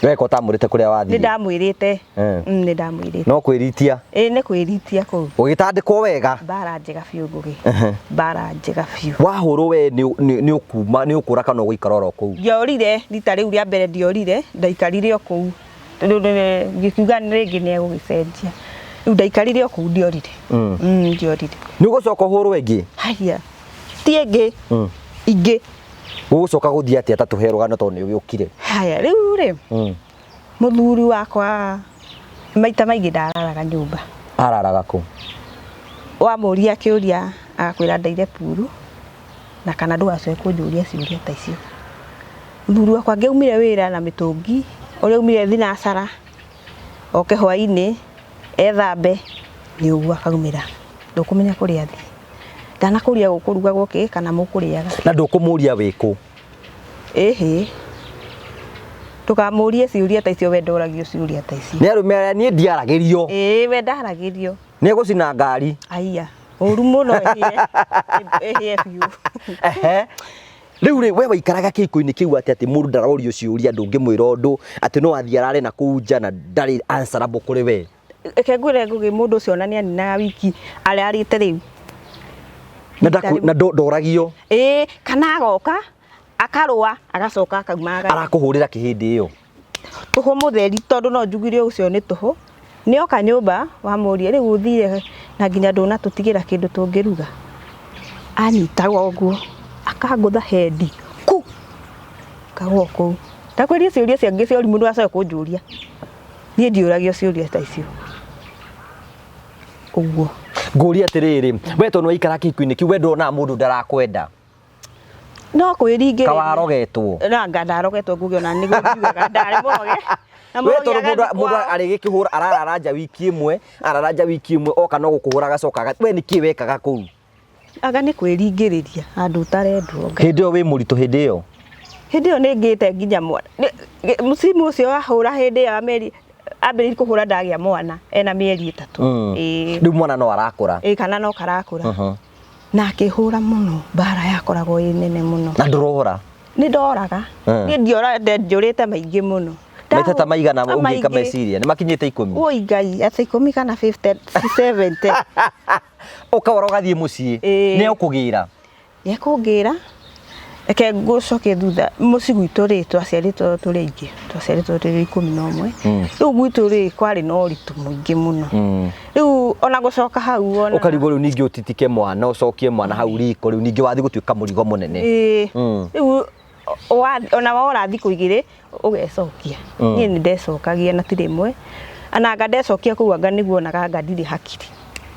We ko ũtamwĩrĩte kũrĩa wathiĩ? Nĩ ndamwĩrĩte. Nĩ ndamwĩrĩte. No kwĩritia? Ĩĩ, nĩ kwĩritia kũu. Ũgĩtandĩkwo wega? Mbara njega biũ Ngũgĩ. Mbara njega biũ. Wahũrwo we nĩ ũkuma, nĩ ũkũra kana ũgũikara oro kũu? Ndiorire, rita rĩu rĩa mbere ndiorire, ndaikarire o kũu. Ngĩkiuga rĩngĩ nĩ egũgĩcenjia. Rĩu ndaikarire o kũu ndiorire. Ndiorire. Nĩ ũgũcoka ũhũrwo ĩngĩ? Haiya. Ti ĩngĩ. Ingĩ. Gũgũcoka gũthiĩ atĩa ta tũhe rũgano tondũ nĩ ũgĩũkire? Haya, rĩu rĩ, mũthuri wakwa maita maingĩ ndararaga nyũmba. Araraga kũ? Wamũria kĩũria agakwĩra ndaire puru na kana ndũgacoke kũnjũria ciũria ta icio. Mũthuri wakwa angĩaumire wĩra na mĩtũngi, ũrĩa aumire thinacara, oke hwainĩ, ethambe, nĩ ũguo akaumĩra. Ndũkũmenya kũrĩa athiĩ. Ndanakũria gũkũrugagwo kĩ kana mũkũrĩaga. Na ndũkũmũria wĩ kũ? Ĩhĩ. Ndũkamũrie ciũria ta icio, we ndoragio ciũria ta icio. Nĩ arũme arĩa niĩ ndiaragĩrio. Ĩĩ, we ndaragĩrio. Nĩ egũcina ngari. Aiya, ũru mũno ĩhĩe. Ĩhĩe biũ. Ehe. Rĩu rĩ, we waikaraga kĩhiko-inĩ kĩu atĩa atĩ mũndũ ndarorio ciũria, ndũngĩmwĩra ũndũ, atĩ no athiĩ arare na kũu nja na ndarĩ answerable kũrĩ we? Reke ngwĩre Ngũgĩ, mũndũ ũcio ona nĩ aninaga wiki ararĩte rĩu. Na ndoragio? Ĩĩ, kana agoka, Akarũa agacoka akauma agathiĩ. Arakũhũrĩra kĩ hĩndĩ ĩyo? Tũhũ mũtheri, tondũ no njugire ũcio nĩ tũhũ. Nĩoka nyũmba wamũria rĩu ũthire na nginya ndũnatũtigĩra kĩndũ tũngĩruga. Anyitaga ũguo akangũtha hendi ku ngagwa kũu. Ndakwĩrire ciũria ciangĩ cia ũrimũ ndũgacoke kũnjũria. Niĩ ndiũragio ciũria ta icio. Ũguo. Ngũrie atĩrĩrĩ, we tondũ waikara kĩhiko-inĩ kĩu, we ndonaga mũndũ ndarakwenda? No kwĩringĩrĩria. Kawarogetwo. Na anga ndarogetwo nguge ona nĩguo ngiugaga ndarĩ mũroge. Na We mũrogi tondũ mũndũ agathiĩ mũndũ kwao. arĩgĩkĩhũra ararara nja wiki ĩmwe, arara nja wiki ĩmwe oka no gũkũhũra agacoka we nĩkĩ wekaga kũu? Anga nĩ kwĩringĩrĩria handũ ũtarendwo Ngai. Hĩndĩ ĩyo wĩ mũritũ hĩndĩ ĩyo? Hĩndĩ ĩyo nĩ ngĩte nginya mwana. Mũcimu ũcio wahũra hĩndĩ ĩyo ya mĩeri ambĩrĩirie kũhũra ndagĩa mwana ena mĩeri 3. Ĩĩ. Rĩu mwana no arakũra. Ĩĩ kana no karakũra. Na akĩhũra mũno, mbara yakoragwo ĩ nene mũno. Na ndũrora? Nĩ ndoraga. Niĩ ndiora njũrĩte maingĩ mũno. Maita ta maigana ũngĩka meciria? Nĩ makinyĩte 10? Oi Ngai, atĩ 10 kana 50, 70. Ũkora ũgathiĩ mũciĩ, nĩ ũkũgĩra? Nĩ ekũngĩra. Reke ngũcokie thutha, mũciĩ gwitũ rĩ, twaciarĩtwo tũrĩ aingĩ, twaciarĩtwo tũrĩ 11. Rĩu gwitũ rĩ, kwarĩ na ũritũ mũingĩ mũno. Rĩu ona gũcoka hau ona ũkarigwo rĩu ningĩ ũtitike mwana, ũcokie mwana hau riko, rĩu ningĩ wathiĩ gũtuĩka mũrigo mũnene. Ĩĩ. Rĩu ona wora thikũ igĩrĩ ũgecokia. Niĩ nĩ ndecokagia na ti rĩmwe. Ona anga ndecokia kũu anga nĩguo onaga anga ndirĩ hakiri.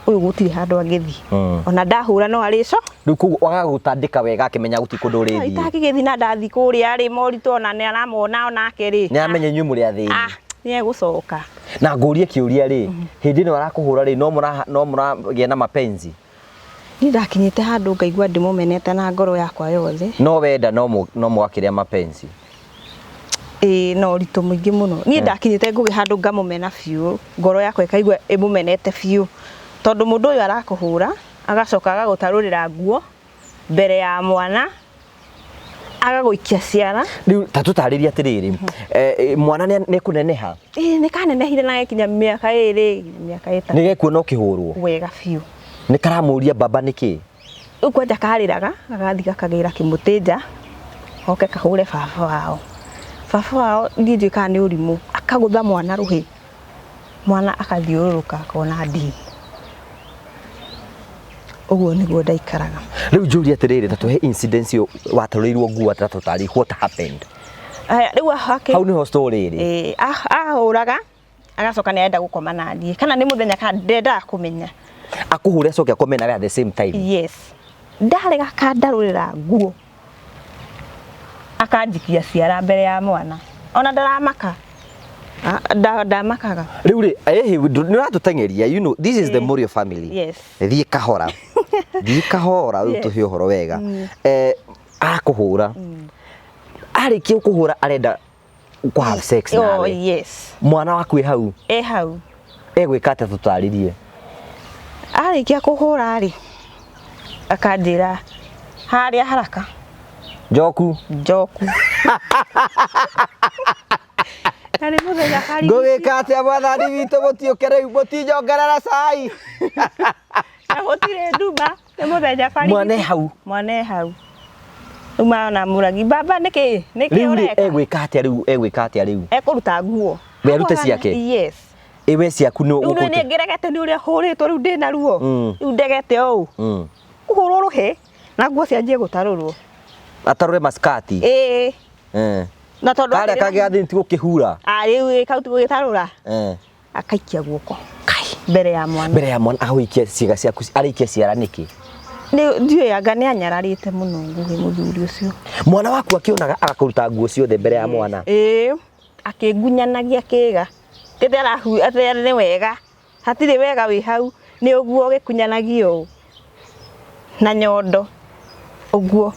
Ũyũ gũtirĩ handũ angĩthiĩ. Ona ndahũra no arĩco. Rĩu koguo agagũtandĩka wega akĩmenya gũtirĩ kũndũ ũrĩthiĩ. Itangĩgĩthiĩ na ndathiĩ kũrĩa rĩ, moritũ ona nĩ aramona onake rĩ. Nĩ aramenya inyuĩ mũrĩ athĩni. Nĩ egũcoka. Na ngũrie kĩũria rĩ, hĩndĩ ĩno arakũhũra rĩ, no mũragĩa na mapenzi? Niĩ ndakinyĩte handũ ngaigua ndĩmũmenete na ngoro yakwa yothe. No wenda no mũgakĩrĩa mapenzi? Ĩĩ na ũritũ mũingĩ mũno. Niĩ ndakinyĩte ngũgĩ handũ ngamũmena biũ, ngoro yakwa ĩkaigua ĩmũmenete biũ. Tondũ mũndũ ũyũ arakũhũra, agacoka agagũtarũrĩra nguo mbere ya mwana, agagũikia ciara. Rĩu ta tũtarĩrie atĩrĩrĩ, mwana nĩ ekũneneha? Ĩĩ nĩ kanenehire na gakinya mĩaka 2, mĩaka 3. Nĩ gekuona ũkĩhũrwo? Wega biũ. Nĩ karamũria baba nĩkĩ? Rĩu kwanja karĩraga, gagathiĩ gakagĩra kĩmũtĩ nja, goke kahũre baba wao. Baba wao niĩ ndiũĩ kana nĩ ũrimũ, akagũtha mwana rũhĩ, mwana akathiũrũrũka akona ndini. Ũguo nĩguo ndaikaraga. Rĩu njũrie atĩrĩrĩ, ta tũhe incident ĩyo watarũrĩirwo nguo atĩ tũtarĩ, what happened? Aya, rĩu hau nĩho story ĩrĩ. Ĩĩ, ahũraga agacoka nĩ arenda gũkoma na niĩ, kana nĩ mũthenya kana ndendaga kũmenya. Akũhũre acoke akome nawe at the same time? Yes. Ndarega akandarũrĩra nguo, akanjikia ciara mbere ya mwana, ona ndaramaka. Ndamakaga. Rĩu rĩ, nĩ ũratũteng'eria, you know, this is the Morio family. Yes. Thiĩ kahora. Thiĩ kahora, rĩu tũhe ũhoro wega. Akũhũra. Arĩkia gũkũhũra arenda kũ have sex nawe. Oh, yes. Mwana waku e hau? E hau. Egwĩka atĩa tũtarĩrie? Arĩkia kũhũra rĩ, akanjĩra harĩa haraka. Njoku. Njoku. Na nĩ mũthenya karigiti. Ngũgĩka atĩa mwathani witũ, mũtiũke rĩu, mũtinjongerera cai. Na gũtirĩ nduma, nĩ mũthenya karigiti. Mwana e hau. Mwana e hau. Rĩu mwana mũragi, baba nĩkĩ? Nĩkĩ Rĩu rĩ, ũreka? egwĩka atĩa rĩu? Egwĩka atĩa rĩu? Ekũruta nguo. We arute ciake? Yes. Ĩ we ciaku nĩ Rĩu ũkũruta? nĩ ngeregete nĩ ũrĩa hũrĩtwo rĩu ndĩna ruo. Rĩu ndegete ũũ. Kũhũrwo rũhĩ na nguo cianjie gũtarũrwo. Atarũre maskati? Ĩĩ. Na tondũ Karĩa akĩrĩ na kangĩ gathĩ ti gũkĩhura? Rĩu ĩ, kau ti gũgĩtarũra? Akaikia guoko. Kai. Mbere ya mwana. Mbere ya mwana agũikia ciĩga ciaku, arĩikia ciara nĩkĩ? Nĩ ndiũĩ anga nĩ anyararĩte mũno nguhĩ mũthuri ũcio. Mwana waku akĩonaga agakũruta nguo ciothe mbere ya mwana? Ĩĩ, akĩngunyanagia kĩga. Tete arahu, atĩ nĩ wega. Hatirĩ wega wĩ hau, nĩ ũguo ũgĩkunyanagia ũũ. Na nyondo. Ũguo.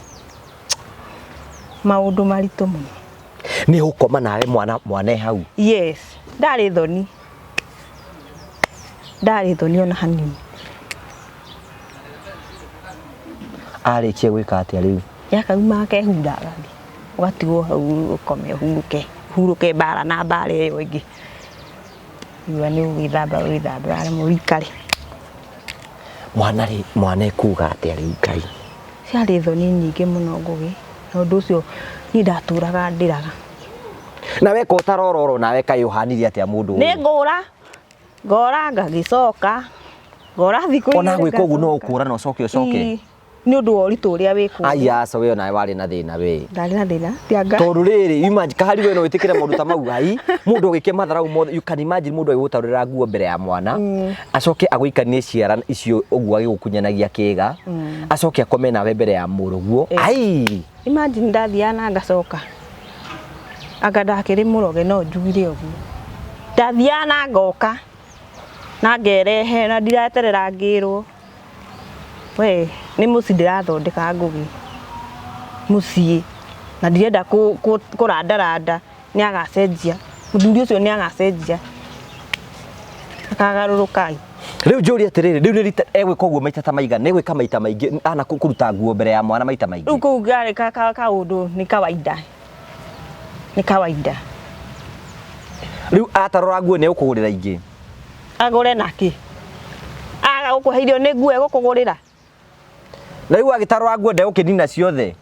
Maũndũ maritũ mũno. Nĩ ũgũkoma nawe mwana e hau? Yes, ndarĩ thoni. Ndarĩ thoni ona hanini. Arĩkia gwĩka atĩa rĩu? Yakauma akehura agathiĩ. Ũgatigwo hau ũkome ũhurũke, ũhurũke mbara na mbara ĩyo ĩngĩ. Riũa nĩ ũgwĩthamba wĩthambe waremwo ũikare. Mwana rĩ, mwana ekuga atĩa rĩu Ngai? Ciarĩ thoni nyingĩ mũno Ngũgĩ. Na ũndũ ũcio niĩ ndatũraga ndĩraga. Na weka ũtarororo nawe kaĩ ũhanire atĩa mũndũ Nĩ ũyũ? ngũra ngora ngagĩcoka ngora thikũ Ona igĩrĩ gwĩka ũguo no ngacoka. ũkũra na ũcoke ũcoke. Ii, nĩ ũndũ wa ũritũ ũrĩa wĩ kũu. Aya aca we onawe warĩ na thĩna we. Ndarĩ na thĩna tianga. Tondũ rĩrĩ imagine kahari we no wĩtĩkĩre maũndũ ta mau ai mũndũ ũgĩke matharau mothe, you can imagine mũndũ agĩgũtarũrĩra nguo mbere ya mwana, acoke agũikanie ciara icio ũguo agĩgũkunyanagia kĩga, acoke akome nawe mbere ya mũrũguo. Ai Imagine ndathiaga na ngacoka, anga ndakĩrĩ mũroge no njugire ũguo. Ndathiaga na ngoka na ngerehe na ndiraterera ngĩrwo. We nĩ mũciĩ ndĩrathondeka Ngũgĩ, mũciĩ, na ndirenda kũrandaranda. Nĩ agacenjia mũthuri ũcio, nĩ agacenjia akagarũrũka. Rĩu njũrie atĩrĩrĩ, rĩu nĩ rita egwĩka ũguo maita ta maigana? Egwĩka maita maingĩ ana kũruta nguo mbere ya mwana maita maingĩ? Rĩu kũu garĩ kaũndũ nĩ kawaida, nĩ kawaida. Rĩu atarora nguo nĩ egũkũgũrĩra ingĩ? Agũre nakĩ? Aga gũkũhe irio nĩ nguo egũkũgũrĩra? Na rĩu agĩtarora nguo ndegũkĩnina ciothe?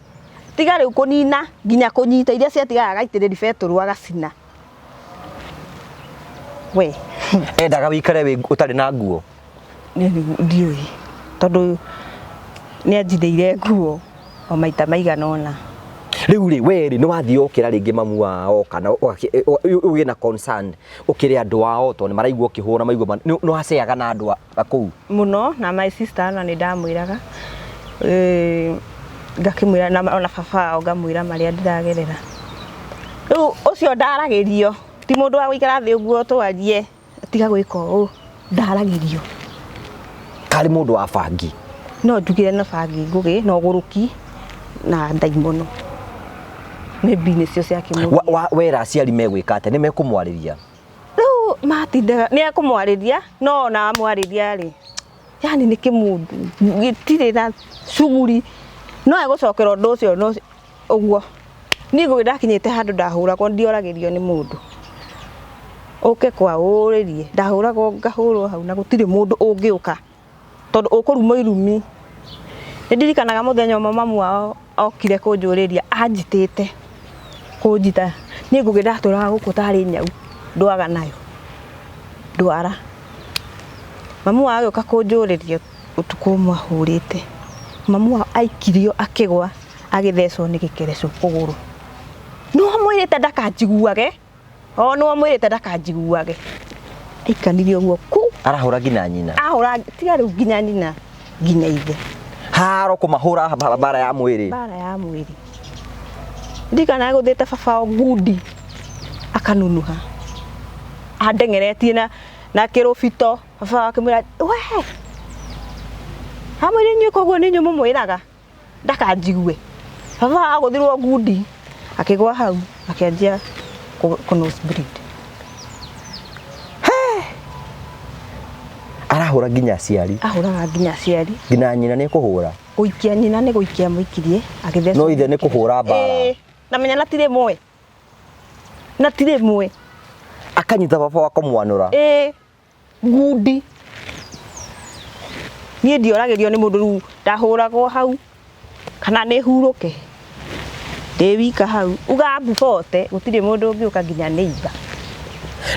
Tiga rĩu kũnina, nginya kũnyita iria ciatigara agaitĩrĩri betũrũ agacina we. Endaga wĩikare wĩ ũtarĩ na nguo? Ndiũĩ, tondũ nĩ anjithĩire nguo o maita maigana ũna. Rĩu rĩ, we rĩ, nĩ wathiĩ ũkĩra rĩngĩ mamu wao kana ũgĩe na concern ũkĩrĩ andũ ao, tondũ nĩ maraigua ũkĩhũra maigua nĩ waceaga na andũ a kũu? Mũno, na my sister na nĩ ndamwĩraga, ngakĩmwĩra na ona baba wao ngamwĩra marĩa ndĩragerera. Rĩu ũcio ndaragĩrio, ti mũndũ wa gũikara thĩ ũguo twarie tiga gwĩka ũũ, ndaragĩrio. Karĩ mũndũ wa bangi? No njugire na bangi, Ngũgĩ, na ũgũrũki na ndaimono maybe nĩcio ciakĩmũgia. Wera aciari megwĩka atĩa? Nĩ mekũmwarĩria? Rĩu matindaga nĩ ekũmwarĩria, no ona amwarĩria rĩ, yani nĩ kĩmũndũ gĩtirĩ na cuguri, no egũcokera ũndũ ũcio no ũguo. Niĩ Ngũgĩ ndakinyĩte handũ ndahũragwo, ndioragĩrio nĩ mũndũ ũke kwa ũrĩrie, ndahũragwo ngahũrwo hau na gũtirĩ mũndũ ũngĩũka tondũ ũkũrumwo irumi. Nĩ ndirikanaga mũthenya ũmwe mamu wao okire kũnjũrĩria anjitĩte kũnjita. Niĩ Ngũgĩ ndatũraga gũkũ tarĩ nyau ndwaga nayo ndwara. Mamu wao agĩũka kũnjũrĩria ũtukũ ũmwe ahũrĩte. Mamu wao aikirio akĩgwa agĩthecwo nĩ gĩkereco kũgũrũ. Nĩ wamwĩrĩte ndakanjiguage, o nĩ wamwĩrĩte ndakanjiguage. Aikanirie ũguo ku. Arahũra nginya nyina? Ahũra tiga rĩu nginya nyina, nginya ithe. Haro kũmahũra mbara ya mwĩrĩ? Mbara ya mwĩrĩ. Ndirikana agũthĩte baba wao ngundi akanunuha andengeretie na kĩrũbito. Baba wao akĩmwĩra we amwĩre inyuĩ koguo nĩ inyuĩ mũmwĩraga ndakanjigue. Baba wao agũthirwo ngundi akĩgwa hau akĩanjia kũ nose bleed. Arahũra nginya aciari? Ahũraga nginya aciari. Nginya nyina nĩ kũhũra? Gũikia nyina nĩ gũikia mũikirie agĩthecwo. No ithe nĩ kũhũra mbara? Ĩĩ, na menya na ti rĩmwe, na ti rĩmwe. Akanyita baba wa kũmwanũra? Ĩĩ, ngundi. Niĩ ndioragĩrio nĩ mũndũ, rĩu ndahũragwo hau kana nĩ hurũke ndĩ wika hau uga mbubote, gũtirĩ mũndũ ũngĩũka nginya neighbor.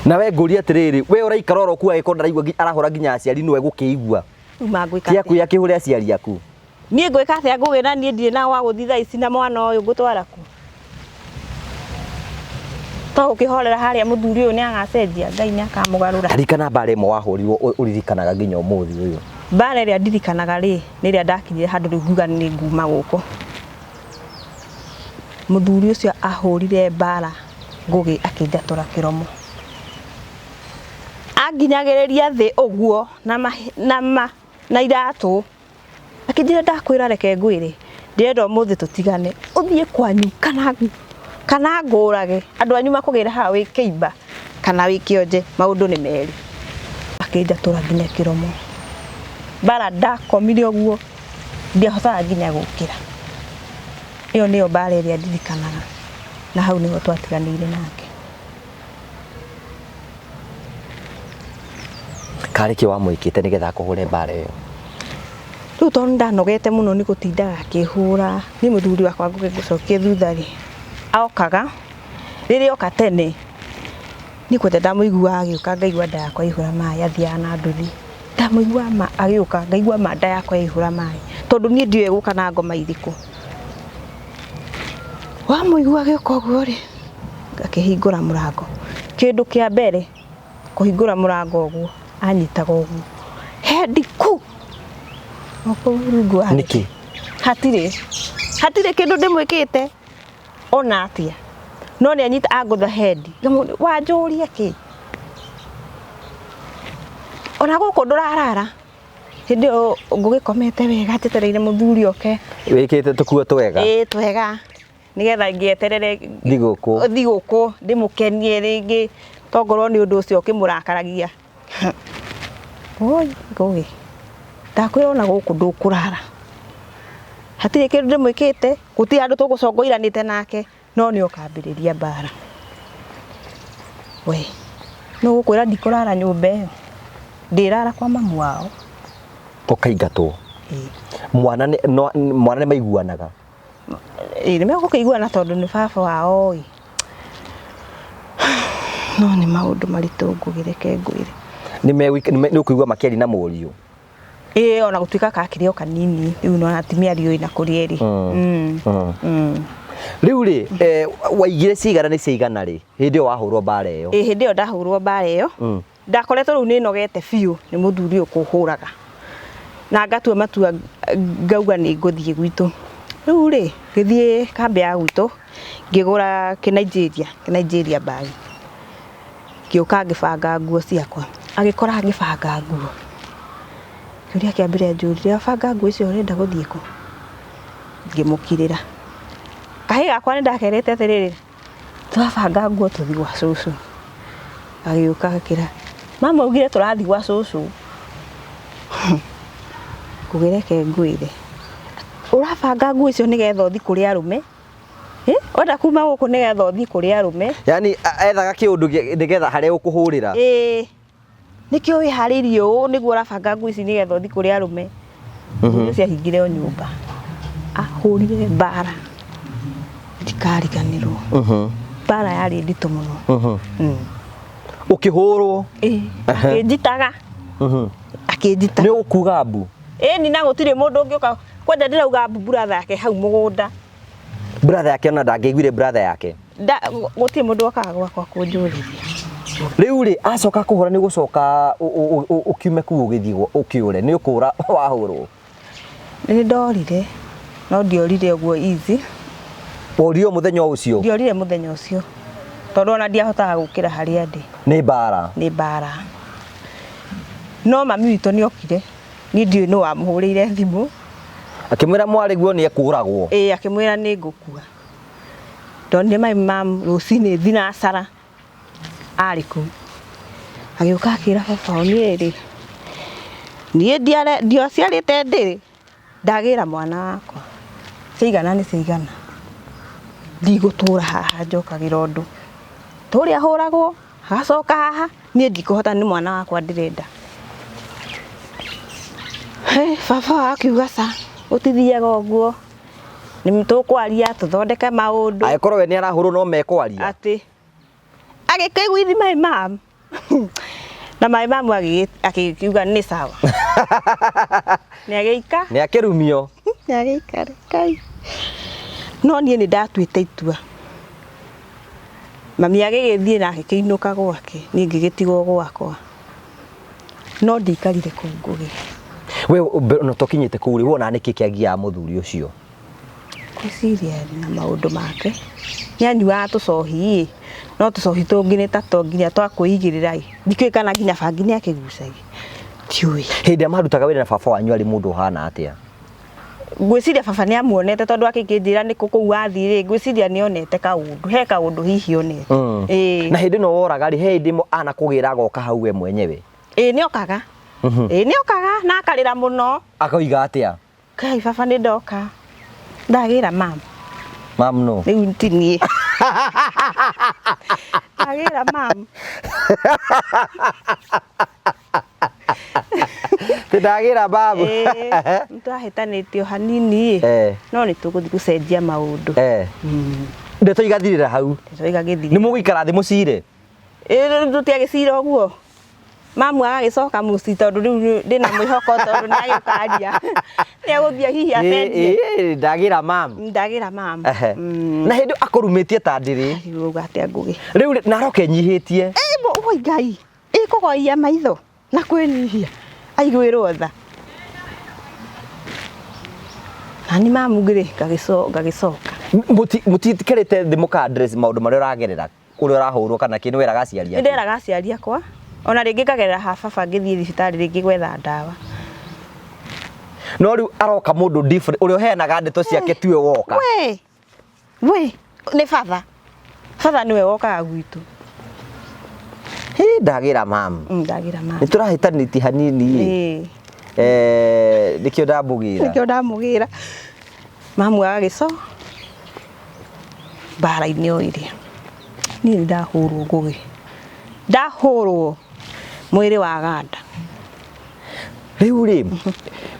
Na we ngũria atĩrĩrĩ, we ũraikara oro kuo agĩkorwo ndaraigua arahũra nginya aciari, nĩwe gũkĩigua? Rĩu mangwĩka Ti aku atĩa? yakĩhũre aciari aku? Niĩ ngwĩka atĩa Ngũgĩ, na niĩ ndirĩ na gwa gũthiĩ thaa ici, na mwana ũyũ ngũtwara kũ? To gũkĩhorera harĩa mũthuri ũyũ nĩ agacenjia, Ngai nĩ akamũgarũra. Ririkana mbara ĩmwe wahũrirwo ũririkanaga nginya ũmũthĩ ũyũ. Mbara ĩrĩa ndirikanaga rĩ, nĩ ĩrĩa ndakinyire handũ rĩu ngiuga nĩ nguma gũkũ. Mũthuri ũcio ahũrire mbara Ngũgĩ akĩnjatũra kĩromo. Anginyagĩrĩria thĩ ũguo na iratũ. Akĩnjĩra ndakwĩra reke ngwĩre, ndĩrenda ũmũthĩ tũtigane, ũthiĩ kwanyu kana ngũrage, andũ anyu makũgĩre haha wĩ kĩimba kana wĩ kĩonje, maũndũ nĩ merĩ. Akĩnjatũra nginya kĩromo. Mbara ndakomire ũguo, ndiahotaga nginya gũkĩra. Ĩyo nĩyo mbara ĩrĩa ndirikanaga, na hau nĩho twatiganĩire nake. Karĩ kĩ wamwĩkĩte nĩgetha akũhũre mbara ĩyo? Rĩu tondũ ndanogete mũno nĩ gũtindaga akĩhũra, niĩ mũthuri wakwa ngũgĩ ngũcokie thutha rĩ, okaga, rĩrĩa oka tene, niĩ kwanja ndamũiguaga agĩũka ngaigua nda yakwa yaihũra maĩ athiaga na nduthi. Ndamũigua ma agĩũka ngaigua ma nda yakwa yaihũra maĩ, tondũ niĩ ndiũĩ egũka na ngoma irĩkũ. Wamũigua agĩũka ũguo rĩ, akĩhingũra mũrango. Kĩndũ kĩa mbere kũhingũra mũrango ũguo, anyitaga ũguo, hendiku okũu rungu wa Nĩkĩ? Hatirĩ, hatirĩ kĩndũ ndĩmwĩkĩte ona atĩa, no nĩ anyita angũtha hendi, wanjũria kĩ? Ona gũkũ ndũrarara, hĩndĩ ĩyo ngũgĩkomete wega njetereire mũthuri oke. Wĩkĩte tũkuo twega? Ĩĩ twega, nĩgetha ngĩeterere thigũkũ, thigũkũ ndĩmũkenie rĩngĩ, tongorwo nĩ ũndũ ũcio ũkĩmũrakaragia. Oi ngũgĩ, ndakwĩra ona gũkũ ndũkũrara, hatirĩ kĩndũ ndĩmwĩkĩte, gũtirĩ handũ tũgũcongoiranĩte nake, no nĩ okambĩrĩria mbara. We, nũ ũgũkwĩra ndikũrara nyũmba ĩyo, ndĩrara kwa mamu wao. Ũkaingatwo. Ĩĩ. Mwana nĩ no, mwana nĩ maiguanaga? Ĩĩ nĩ megũkĩiguana tondũ nĩ baba wao ĩ. No nĩ maũndũ maritũ Ngũgĩ reke ngwĩre. Nĩ ũkũigua makĩaria na mũriũ? Ĩĩ ona gũtuĩka kakĩrĩ o kanini, rĩu nĩwona ti mĩario ĩna kũrĩa ĩrĩ. Rĩu rĩ, waigire cigana nĩ ciaigana rĩ, hĩndĩ ĩyo wahũrwo mbara ĩyo? Ĩĩ hĩndĩ ĩyo ndahũrwo mbara ĩyo, ndakoretwo rĩu nĩ nogete biũ nĩ mũthuri ũyũ kũhũraga. Na ngatua matua ngauga nĩ ngũthiĩ gwitũ. Rĩu rĩ, ngĩthiĩ kambĩ ya gwitũ, ngĩgũra kĩ Nigeria bag. Ngĩũka ngĩbanga nguo ciakwa. Agĩkora ngĩbanga nguo. Kĩũria kĩa mbere anjũririe, wabanga nguo icio ũrenda gũthiĩ kũ? Ngĩmũkirĩra. Kahĩĩ gakwa nĩ ndakerĩte atĩrĩrĩ, tũrabanga nguo tũthiĩ gwa cũcũ. Gagĩũka gakĩra, mama augire tũrathiĩ gwa cũcũ. Ngũgĩ reke ngwĩre, ũrabanga nguo icio nĩgetha ũthiĩ kũrĩ arũme? Wenda kuma gũkũ nĩgetha ũthiĩ kũrĩ arũme? Yaani ethaga kĩũndũ nĩgetha harĩa ũkũhũrĩra? Ĩĩ. Nĩkĩo wĩharĩirie ũũ nĩguo ũrabanga nguo ici nĩgetha ũthiĩ kũrĩ arũme. Nguo ciahingire o nyũmba. Ahũrire mbara. Ndikariganĩrwo. Mbara yarĩ nditũ mũno. Ũkĩhũrwo? Ĩĩ. Akĩnjitaga. Akĩnjita. Nĩ ũkuga mbu? Ĩni na gũtirĩ mũndũ ũngĩũka. Kwanja ndĩrauga mbu brother yake hau mũgũnda. Brother yake ona ndangĩaiguire brother yake? Gũtirĩ mũndũ okaga gwakwa kũnjũrĩria. Rĩu rĩ, acoka kũhũra nĩ gũcoka ũkiume kũu ũgĩthiĩ ũkĩũre, nĩ ũkũra wahũrwo? Nĩ ndorire, no ndiorire ũguo easy. Worire mũthenya ũcio? Ndiorire mũthenya ũcio, tondũ ona ndiahotaga gũkĩra harĩa ndĩ. Nĩ mbara? Nĩ mbara. No mami witũ nĩ okire, niĩ ndiũĩ nũ wamũhũrĩire thimũ. Akĩmwĩra mwarĩ guo nĩ ekũragwo? Ĩĩ, akĩmwĩra nĩ ngũkua. Ndonire my mom rũcinĩ thinacara arĩ kũu. Agĩũka akĩra baba wao, niĩ rĩ, niĩ ndiaciarĩte ndĩrĩ, ndagĩra mwana wakwa. Ciaigana nĩ ciaigana. Ndigũtũra haha njokagĩra ũndũ. Tũrĩa hũragwo, agacoka haha, niĩ ndikũhota nĩ mwana wakwa ndĩrenda. Hey, baba wao akiuga ca, gũtithiaga ũguo. Nĩ tũkwaria tũthondeke maũndũ. Angĩkorwo we nĩ arahũrwo no mekwaria. Atĩ agĩkĩiguithi my mom. Na my mom agĩkiuga nĩ sawa. Nĩ agĩika. Nĩ akĩrumio. Nĩ agĩikara Ngai. No niĩ nĩ ndatuĩte itua. Mami agĩgĩthiĩ na agĩkĩinũka gwake, niĩ ngĩgĩtigwo gwakwa. No ndikarire kũu Ngũgĩ. We no tũkinyĩte kũu rĩ, wona nĩkĩ kĩagiaga mũthuri ũcio? Ngwĩciria arĩ na maũndũ make. Nĩ anyuaga tũcohi ĩ, no tũcohi tũngĩ nĩ ta to nginya twa kwĩigĩrĩra ĩ. Ndikĩũĩ kana nginya bangi nĩ akĩgucagia. Ndiũĩ. Hĩndĩ ĩrĩa marutaga wĩra na baba wanyu arĩ mũndũ ũhana atĩa? Ngwĩciria baba nĩ amuonete tondũ akĩnjĩra nĩ kũ kũu wathiĩ rĩ, ngwĩciria nĩ onete kaũndũ, he kaũndũ hihi onete. Ĩĩ. Na hĩndĩ ĩno woraga rĩ, he hĩndĩ ĩmwe anakũgĩra agoka hau we mwenyewe? Ĩĩ nĩ okaga. Ĩĩ nĩ okaga na akarĩra mũno. Akoiga atĩa? Kai baba nĩ ndoka. Ndagĩra mam. Mam no. Rĩu ti niĩ. Ndagĩra mam. Ndagĩra babu. Nĩtwahĩtanĩtio hanini no nĩ tũgũthiĩ gũcenjia maũndũ. Ndeto igathirĩra hau. Ndeto igagĩthirĩra. Nĩ mũgũikara thĩ mũcire? Tũtiagĩcira ũguo. Mamu agagĩcoka mũciĩ tondũ rĩu ndĩna mwĩhoko tondũ nĩ agĩũkaria. Nĩ egũthiĩ hihi acenjie. Ndagĩra mamu. Ndagĩra mamu. Na hĩndĩ akũrumĩtie ta ndĩrĩ. Rĩu atĩa Ngũgĩ. Rĩu na aroka enyihĩtie. Oi Ngai. Ĩkũgoia maitho na kwĩnyihia. Aiguĩrwo tha. Nani mamu ngĩrĩ ngagĩcoka. Mũtikerĩte thĩ mũka address maũndũ marĩa ũragerera. Ũrĩa ũrahũrwo kana kĩ nĩ weraga aciari aku? Nĩ nderaga aciari akwa. Ona rĩngĩ ngagerera ha baba ngĩthiĩ thibitarĩ rĩngĩ gwetha ndawa. No rĩu aroka mũndũ different ũrĩa ũheanaga ndeto ciake tiwe woka. We! We! Nĩ baba. Baba nĩwe wokaga gwitũ. Hĩ, ndagĩra mamu. Ndagĩra mamu. Nĩ tũrahĩtanĩtie hanini. Nĩkĩo ndamũgĩra. Nĩkĩo ndamũgĩra. Mamu agagĩco mbara-inĩ o ĩrĩa. Niĩ nĩ ndahũrwo Ngũgĩ. Ndahũrwo mwĩrĩ waganda. Rĩu rĩ,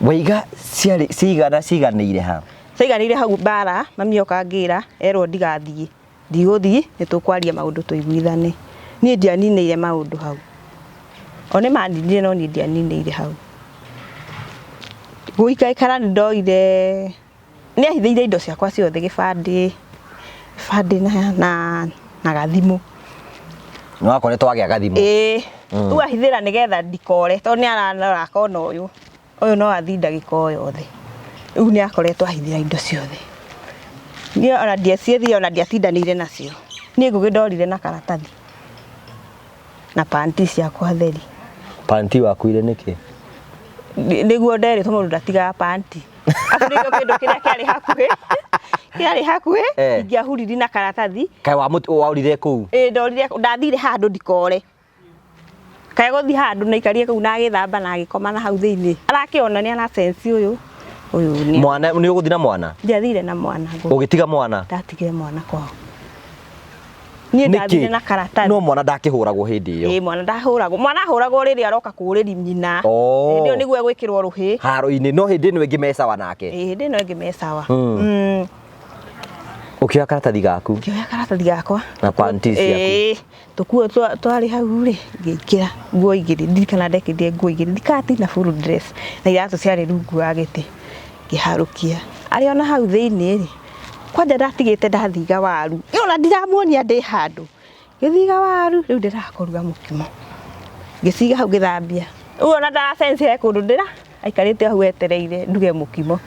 waiga ciarĩ cigana ciganĩire ha? Ciaiganĩire hau mbara, mami oka angĩra, erwo ndigathiĩ. Ndigũthiĩ, nĩ tũkwaria maũndũ tũiguithane. Niĩ ndianinĩire maũndũ hau. O nĩ maninire no niĩ ndianinĩire hau. Gũikaikara nĩ ndoire, nĩ ahithĩire indo ciakwa ciothe gĩbandĩ, gĩbandĩ na gathimũ. Nĩ wakoretwo wagĩa gathimũ? Ĩĩ. Rĩu ahithĩra nĩgetha ndikore, tondũ nĩ ararora akona ũyũ. Ũyũ no athiĩ ndagĩka o yothe. Rĩu nĩ akoretwo ahithĩra indo ciothe. Niĩ ona ndiaciethire ona ndiatindanĩire nacio. Niĩ Ngũgĩ ndorire na karatathi. Na panti ciakwa theri. Panti wakuire nĩkĩ? Nĩguo nderĩtwo mũndũ ndatigaga panti. Arabu nĩkĩo kĩndũ kĩrĩa kĩarĩ hakuhĩ. Kĩarĩ hakuhĩ, ingĩahuriri na karatathi. Kaĩ waurire kũu? Ĩĩ ndorire, ndathire handũ ndikore. Kaĩ gũthiĩ handũ na aikarie kũu na agĩthamba na agĩkoma na hau thĩinĩ. Arakĩona nĩ ara sense ũyũ. Ũyũ nĩ Mwana, nĩ ũgũthiĩ na mwana? Ndiathire na mwana. Ũgĩtiga mwana? Ndatigire mwana kwao. Niĩ ndathire na karatathi. No mwana ndakĩhũragwo hĩndĩ ĩyo. Ĩĩ mwana ndahũragwo. Mwana ahũragwo rĩrĩa aroka kũũrĩri nyina. Hĩndĩ ĩyo nĩguo egwĩkĩrwo rũhĩ. Haro-inĩ, no hĩndĩ ĩno ĩngĩ me sawa nake. Ĩĩ hĩndĩ ĩno ĩngĩ me sawa. Ũkĩoya karatathi gaku? Ngĩoya karatathi gakwa. Na panti ciaku. Ĩĩ. Tũkuo twarĩ hau rĩ, ngĩkĩra nguo igĩrĩ, ndirikana ndekĩrire nguo igĩrĩ, thikati na full dress, na iratũ ciarĩ rungu wa gĩtĩ, ngĩharũkia. Arĩ ona hau thĩinĩ rĩ, kwanja ndatigĩte ndathiga waru, ona ndiramuonia ndĩ handũ, ngĩthiga waru, rĩu ndĩraga kũruga mũkimo, ngĩciga hau ngĩthambia, rĩu ona ndara sense he kũndũ ndĩra, aikarĩte hau etereire nduge mũkimo,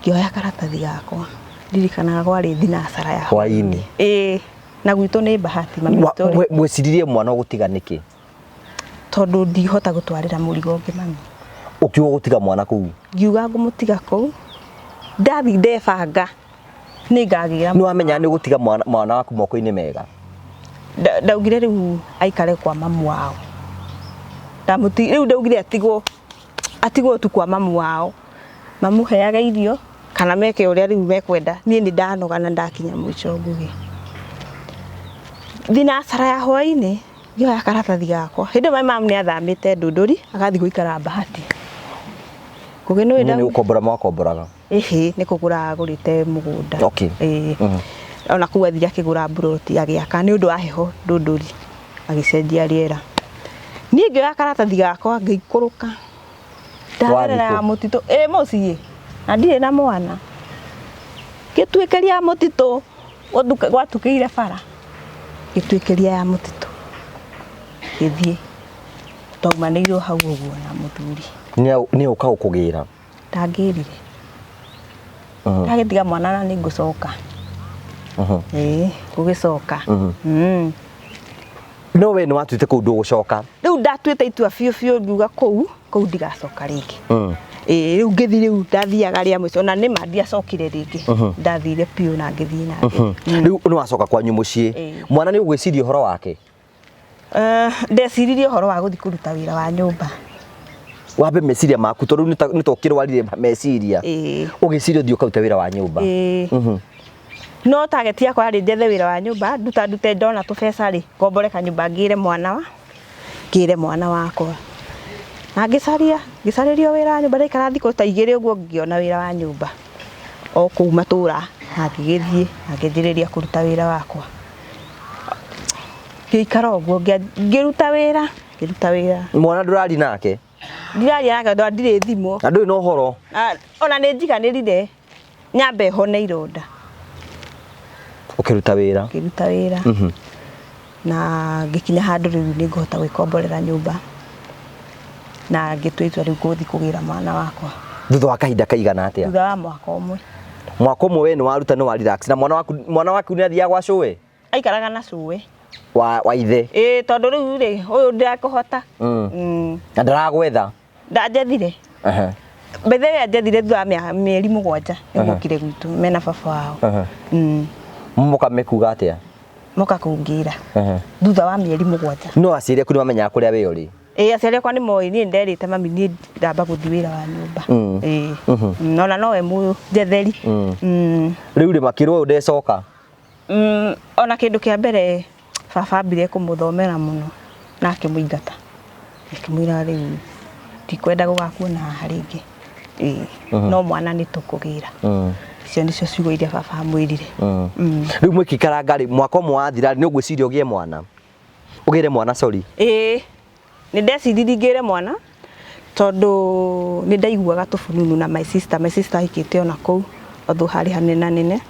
ngĩoya karatathi gakwa, ndirikanaga kwarĩ thinacara ya hwainĩ. Ĩĩ. Na gwitũ nĩ bahati mami witũ rĩ. Mweciririe mwana ũgũtiga nĩkĩ? Tondũ ndihota gũtwarĩra mũrigo ũngĩ mami. Ũkiuga ũgũtiga mwana kũu? Ngiuga ngũmũtiga kũu. Ndathiĩ ndebanga nĩ ngagĩra. Nĩ wamenya nĩ ũgũtiga mwana waku moko-inĩ mega? Ndaugire rĩu aikare kwa mamu wao. Rĩu ndaugire atigwo tu kwa mamu wao. Mamũheage irio kana meke ũrĩa rĩu mekwenda. Niĩ nĩ ndanoga na ndakinya mũico Ngũgĩ. Thinacara ya hwainĩ ngĩoya karatathi gakwa. Hĩndĩ ĩyo mamu nĩ athamĩte Ndũndũri agathiĩ gũikara Bahati. Ngũgĩ nĩ Nĩ gũkombora mwakomboraga? Ĩhĩ, nĩ kũgũra agũrĩte mũgũnda. Ĩĩ. Ona kũu athire akĩgũra mburoti agĩaka nĩ ũndũ wa heho Ndũndũri agĩcenjia rĩera. Niĩ ngĩoya karatathi gakwa ngĩikũrũka. Ndagerera ya mũtitũ, ĩĩ mũciĩ na ndirĩ na mwana. Ngĩtuĩkĩria mũtitũ, gwatukĩire bara. Ngĩtuĩkĩria ya mũtitũ. Ngĩthiĩ. Twaumanĩirwo hau ũguo na mũthuri. Nĩ ũka gũkũgĩra? Ndangĩrire. Ndagĩtiga mwana na nĩ ngũcoka. Ĩĩ, ngũgĩcoka. No we nĩ watuĩte kũu ndũgũcoka? Rĩu ndatuĩte itua biũ biũ ngiuga kũu ndigacoka rĩngĩ. Ĩĩ, rĩu ngĩthiĩ rĩu ndathiaga rĩa mũico na nĩma ndiacokire rĩngĩ. Ndathire biũ na ngĩthiĩ na mbere. Rĩu nĩ wacoka kwanyu mũciĩ. Mwana nĩ ũgwĩciria ũhoro wake? Ndeciririe ũhoro wa gũthiĩ kũruta wĩra wa nyũmba. Wambe meciria maku tondũ rĩu nĩ ta ũkĩrwarire meciria. Ũgĩciria ũthiĩ ũkarute wĩra wa nyũmba. No target yakwa yarĩ njethe wĩra wa nyũmba, nduta ndute ndona tũbeca rĩ, ngombore kanyũmba ngĩre mwana wa, ngĩre mwana wakwa. Na ngĩcaria, ngĩcarĩrio wĩra wa nyũmba, ndaikara thikũ ta 2 ũguo ngĩona wĩra wa nyũmba o kũu matũra, na ngĩgĩthiĩ na ngĩanjĩrĩria kũruta wĩra wakwa. Ngĩikara ũguo ngĩruta wĩra, ngĩruta wĩra. Mwana ndũrari nake? Ndiraria nake tondũ ndirĩ thimũ. Na ndũrĩ na ũhoro? Ona nĩ njiganĩrire nyambe hone ironda. Ũkĩruta wĩra? Ngĩruta wĩra. Na ngĩkinya handũ rĩu nĩ ngũhota gwĩkomborera nyũmba. Na ngĩtua itua rĩu ngũthiĩ kũgĩra mwana wakwa. Thutha wa kahinda kaigana atĩa? Thutha wa mwaka ũmwe. Mwaka ũmwe we nĩ waruta nĩ wa relax. Na mwana waku nĩ athiaga gwa cũwe? Aikaraga na cũwe. Wa ithe? Ĩĩ, tondũ rĩu rĩ, ũyũ ndakũhota. Na ndaragwetha? Ndanjethire. By the way, anjethire thutha wa mĩeri 7 nĩgũkire gwitũ mena baba wao. Mũkamĩkuga atĩa? Moka kũngĩra. Thutha wa mĩeri 7. No aciari aku nĩmamenyaga kũrĩa we ũrĩ? Ĩĩ, aciari akwa nĩ moĩ, niĩ nderĩte mami niĩ ndamba gũthiĩ wĩra wa nyũmba. Ĩĩ. Ona nowe mũnjetheri. Rĩu rĩ, makĩrwo ũyũ ndecoka? Ona kĩndũ kĩa mbere baba ambire kũmũthomera mũno na akĩmũingata. Akĩmwĩra rĩu ndikwenda gũgakuona haha rĩngĩ. Ĩĩ. No mwana nĩ tũkũgĩra. Icio nĩcio ciugo iria baba amwĩrire. Rĩu mwĩkĩikaranga rĩ, mwaka ũmwe wathira nĩ ũgwĩciria ũgĩe mwana? Ũgĩre mwana, sorry. Ĩĩ. Nĩ ndeciririe ngĩre mwana tondũ nĩ ndaiguaga tũbununu na my sister. My sister ahikĩte ona kũu although harĩ hanenanene.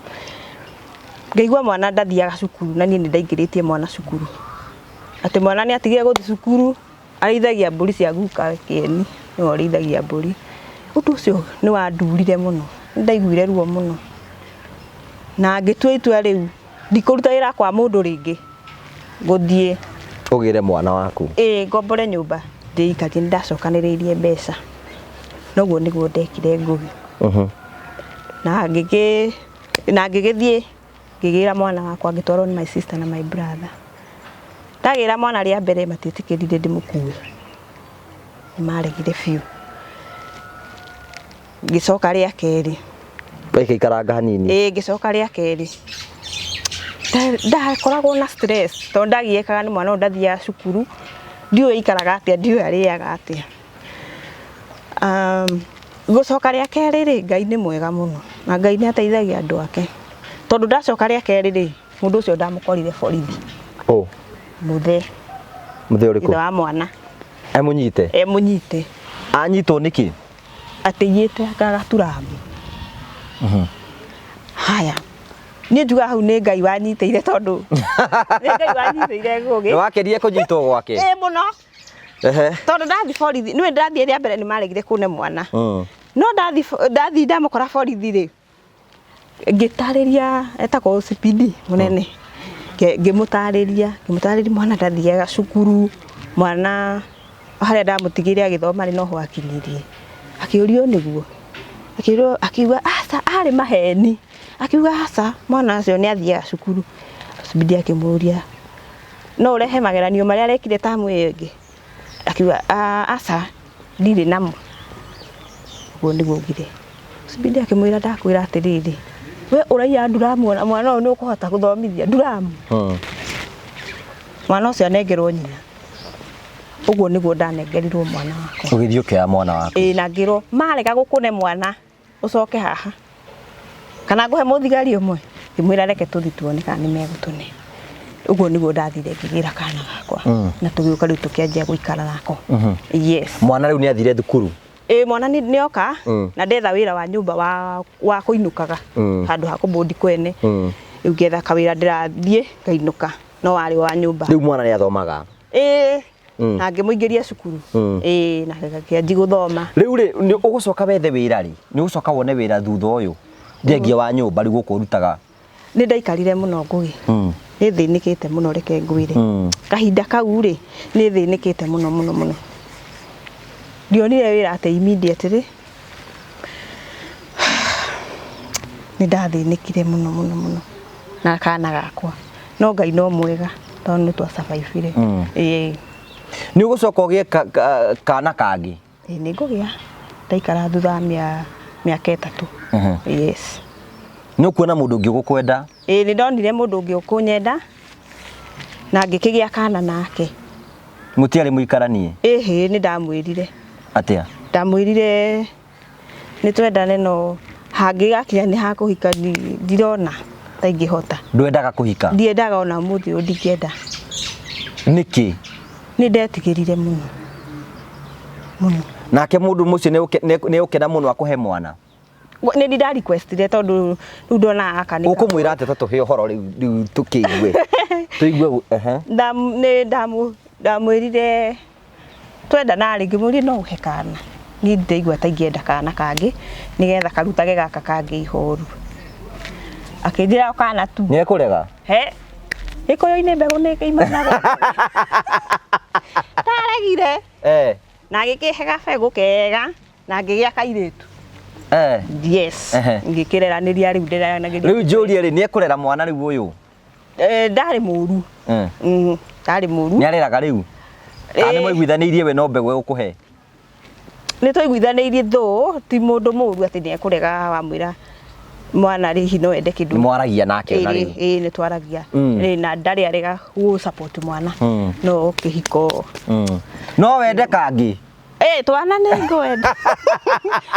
Ngaigua mwana ndathiaga cukuru na niĩ nĩ ndaingĩrĩtie mwana cukuru. Atĩ mwana nĩ atigire gũthiĩ cukuru, arĩithagia mbũri cia guka Kĩeni, nĩwe ũrĩithagia mbũri. Ũndũ ũcio nĩ wandurire mũno, nĩ ndaiguire ruo mũno. Na ngĩtua itua rĩu ndikũruta wĩra kwa mũndũ rĩngĩ, ngũthiĩ ũgĩre mwana waku. Ĩĩ, ngombore nyũmba ndĩikarie, nĩ ndacokanĩrĩirie mbeca. Noguo nĩguo ndekire Ngũgĩ. Na ngĩgĩthiĩ ngĩgĩra mwana wakwa, ngĩtwarwo nĩ my sister na my brother. Ndagĩra mwana rĩa mbere matiĩtĩkĩrire ndĩmũkue. Nĩ maregire biũ. Ngĩcoka rĩa kerĩ. Waikaikaranga hanini. Ĩĩ, ngĩcoka rĩa kerĩ. Ndakoragwo na stress tondũ ndagiĩkaga nĩ mwana ũyũ ndathiaga cukuru, ndiũĩ aikaraga atĩa, ndiũĩ arĩaga atĩa. Gũcoka rĩa kerĩ rĩ, Ngai nĩ mwega mũno na Ngai nĩ ateithagia andũ ake. Tondũ ndacoka rĩa kerĩ rĩ, mũndũ ũcio ndamũkorire borithi. Ũ? Mũthee. Mũthee ũrĩkũ? Ithe wa mwana. Emũnyite? Emũnyite. Anyitwo nĩkĩ? Atĩiyĩte agaturamu. Haya. Niĩ njugaga hau nĩ Ngai wanyitĩire tondũ nĩ Ngai wanyitĩire Ngũgĩ. Nĩ wakenire kũnyitwo gwake? Ĩĩ mũno. Tondũ ndathiĩ borithi, nĩwe ndathiĩ rĩa mbere nĩ maregire kũne mwana. No ndathiĩ ndamũkora borithi rĩ, ngĩtarĩria etagwo OCPD mũnene. Ngĩmũtarĩria mwana ndathiaga cukuru, mwana harĩa ndamũtigĩire agĩthoma rĩ noho akinyirie. Akĩũrio nĩguo. Akĩũrio, akiuga aca, arĩ maheni. Akiuga aca, mwana ũcio nĩ athiaga cukuru. OCPD akĩmũria, no ũrehe mageranio marĩa arekire tamu ĩyo ĩngĩ? Akiuga aca, ndirĩ namo. Ũguo nĩguo augire. OCPD akĩmwĩra ndakwĩra atĩrĩrĩ, we ũraiya nduramu ona mwana ũyũ nĩ ũkũhota gũthomithia nduramu. Mwana ũcio anengerwo nyina. Ũguo nĩguo ndanengerirwo mwana wakwa. Ũgĩthiĩ ũkĩoya mwana waku. Ĩĩ, na ngĩrwo marega gũkũne mwana ũcoke haha. Kana ngũhe mũthigari ũmwe. Ngĩmwĩra reke tũthiĩ tuone kana nĩ megũtũne. Ũguo nĩguo ndathire ngĩgĩra kana gakwa. Na tũgĩũka rĩu tũkĩanjia gũikara nako. Yes. Mwana rĩu nĩ athire thukuru? Ĩĩ, mwana nĩ oka na ndetha wĩra wa nyũmba wa kũinũkaga. Handũ ha kũbũndi kwene. Rĩu ngetha kawĩra ndĩrathiĩ ngainũka. No warĩ wa nyũmba. Rĩu mwana nĩ athomaga? Ĩĩ. Na ngĩmũingĩria cukuru. Ĩĩ, na akĩanjia gũthoma. Rĩu rĩ, nĩ ũgũcoka wethe wĩra rĩ? Nĩ ũgũcoka wone wĩra thutha ũyũ? Thengia wa nyũmba rĩu gũkũ ũrutaga? Nĩ ndaikarire mũno Ngũgĩ. Nĩ thĩnĩkĩte mũno reke ngwĩre. Kahinda kau rĩ, nĩ thĩnĩkĩte mũno mũno mũno. Ndionire wĩra atĩ immediately. Nĩ ndathĩnĩkire mũno mũno mũno na kana gakwa. No Ngai no mwega tondũ nĩ twa survive-ire. Ĩĩ. Nĩ ũgũcoka ũgĩe kana kangĩ? Ĩĩ, nĩ ngũgĩa. Ndaikara thutha wa mĩaka 3. Yes. Nĩ ũkuona mũndũ ũngĩ ũgũkwenda? Ĩĩ, nĩ ndonire mũndũ ũngĩ ũkũnyenda na ngĩkĩgĩa kana nake. Mũtiarĩ mũikaranie? Ĩhĩ, nĩ ndamwĩrire. Atia? Ndamwĩrire nĩ twendane no hangĩgakinya nĩ hakũhika ndirona ta ingĩhota. Ndwendaga kũhika? Ndiendaga ona ũmũthĩ ũyũ ndingĩenda. Nĩkĩ? Nĩ ndetigĩrire mũno mũno. Nake mũndũ mũcio nĩ ũkena mũno akũhe mwana? Nĩ ndi ndarequestire tondũ rĩu ndonaga gaka nĩ Ũkũmwĩra atĩa? Ta tũhe ũhoro rĩu rĩu tũkĩigue. Tũigue ehe. Nĩ ndamwĩrire twendana rĩ, ngĩmũria no ũhe kana, niĩ ndĩraigua ta ingĩenda kana kangĩ nĩgetha karutage gaka kangĩ ihoru. Akĩnjĩra o kana tu. Nĩ ekũrega? He gĩkũyũ-inĩ mbegũ nĩ ĩimanaga. Ndaregire. Na agĩkĩhe gabegũ kega na ngĩgĩa kairĩtu. Yes. Ngĩkĩreranĩria rĩu ndĩreranagĩria. Rĩu njũrie rĩ, nĩ ekũrera mwana rĩu ũyũ? Ndarĩ mũru. Ndarĩ mũru. Nĩ areraga rĩu? Kana nĩ mwaiguithanĩirie we no mbegũ egũkũhe? Nĩ twaiguithanĩirie though ti mũndũ mũru atĩ nĩ ekũrega wamwĩra mwana hihi no ende kĩndũ. Nĩ mwaragia nake ona rĩu? Ĩĩ nĩ twaragia. Ĩĩ na ndarĩ arega gũ support mwana. No kĩhiko. No wende kangĩ? Twana nĩ ngwenda.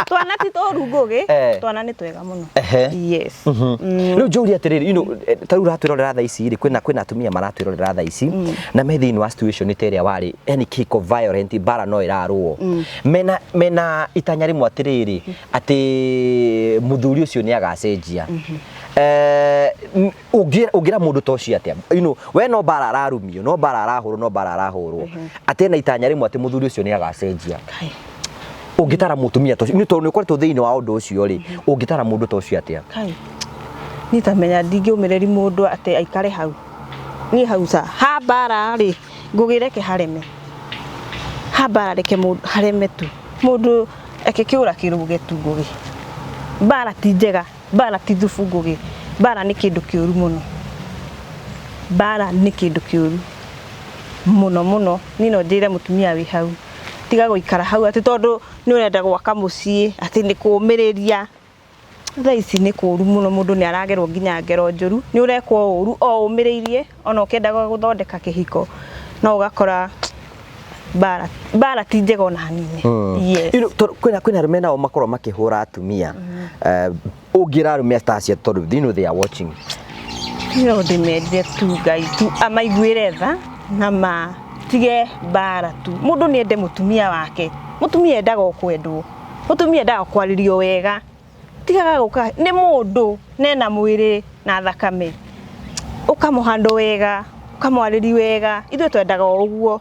Twana ti tũru Ngũgĩ, twana nĩ twega mũno. Yes. Rĩu njũrie atĩrĩrĩ, you know, ta rĩu ũratwĩrorera thaa ici rĩ, kwĩna atumia maratwĩrorera thaa ici na me thĩinĩ wa situation ta ĩrĩa warĩ, yani kĩhiko violent, mbara no ĩrarũo. Mena itanya rĩmwe atĩrĩrĩ, atĩ mũthuri ũcio nĩ agacenjia. Ũngĩra mũndũ ta ũcio atĩa? You know, we no mbara ararumio, no mbara arahũrwo, no mbara arahũrwo. Atĩ ena itanya rĩmwe atĩ mũthuri ũcio nĩ agacenjia. Ũngĩtara mũtumia ta ũcio, nĩ tondũ nĩ ũkoretwo thĩinĩ wa ũndũ ũcio rĩ, ũngĩtara mũndũ ta ũcio atĩa? Kai. Niĩ tamenya ndingĩũmĩrĩri mũndũ atĩ aikare hau. Niĩ hau ca, ha mbara rĩ, Ngũgĩ reke hareme. Ha mbara reke mũndũ hareme tu. Mũndũ eke kĩũra kĩrũge tu Ngũgĩ. Mbara ti njega, mbara ti thubu Ngũgĩ. Mbara nĩ kĩndũ kĩũru mũno. Mbara nĩ kĩndũ kĩũru mũno mũno. Niĩ no njĩre mũtumia wĩ hau, tiga gũikara hau atĩ tondũ nĩ ũrenda gwaka mũciĩ, atĩ nĩ kũũmĩrĩria. Thaa ici nĩ kũũru mũno, mũndũ nĩ aragerwo nginya ngero njũru, nĩ ũrekwo ũru o ũmĩrĩirie ona ũkĩendaga gũthondeka kĩhiko, no ũgakora mbara, mbara ti njega ona hanini. Yes. You know, kwĩna arũme nao makoragwo makĩhũra atumia. Ũngĩra arũme ta acio tondũ you know they are watching. No ndĩmendire tu Ngai tu amaiguĩre tha na matige mbara tu. Mũndũ nĩ ende mũtumia wake. Mũtumia endaga o kwendwo. Mũtumia endaga kwarĩrio wega. Tigaga gũka nĩ mũndũ nena mwĩrĩ na thakame. Ũkamũhandũ wega, ũkamwarĩri wega. Ithuĩ twendaga o ũguo.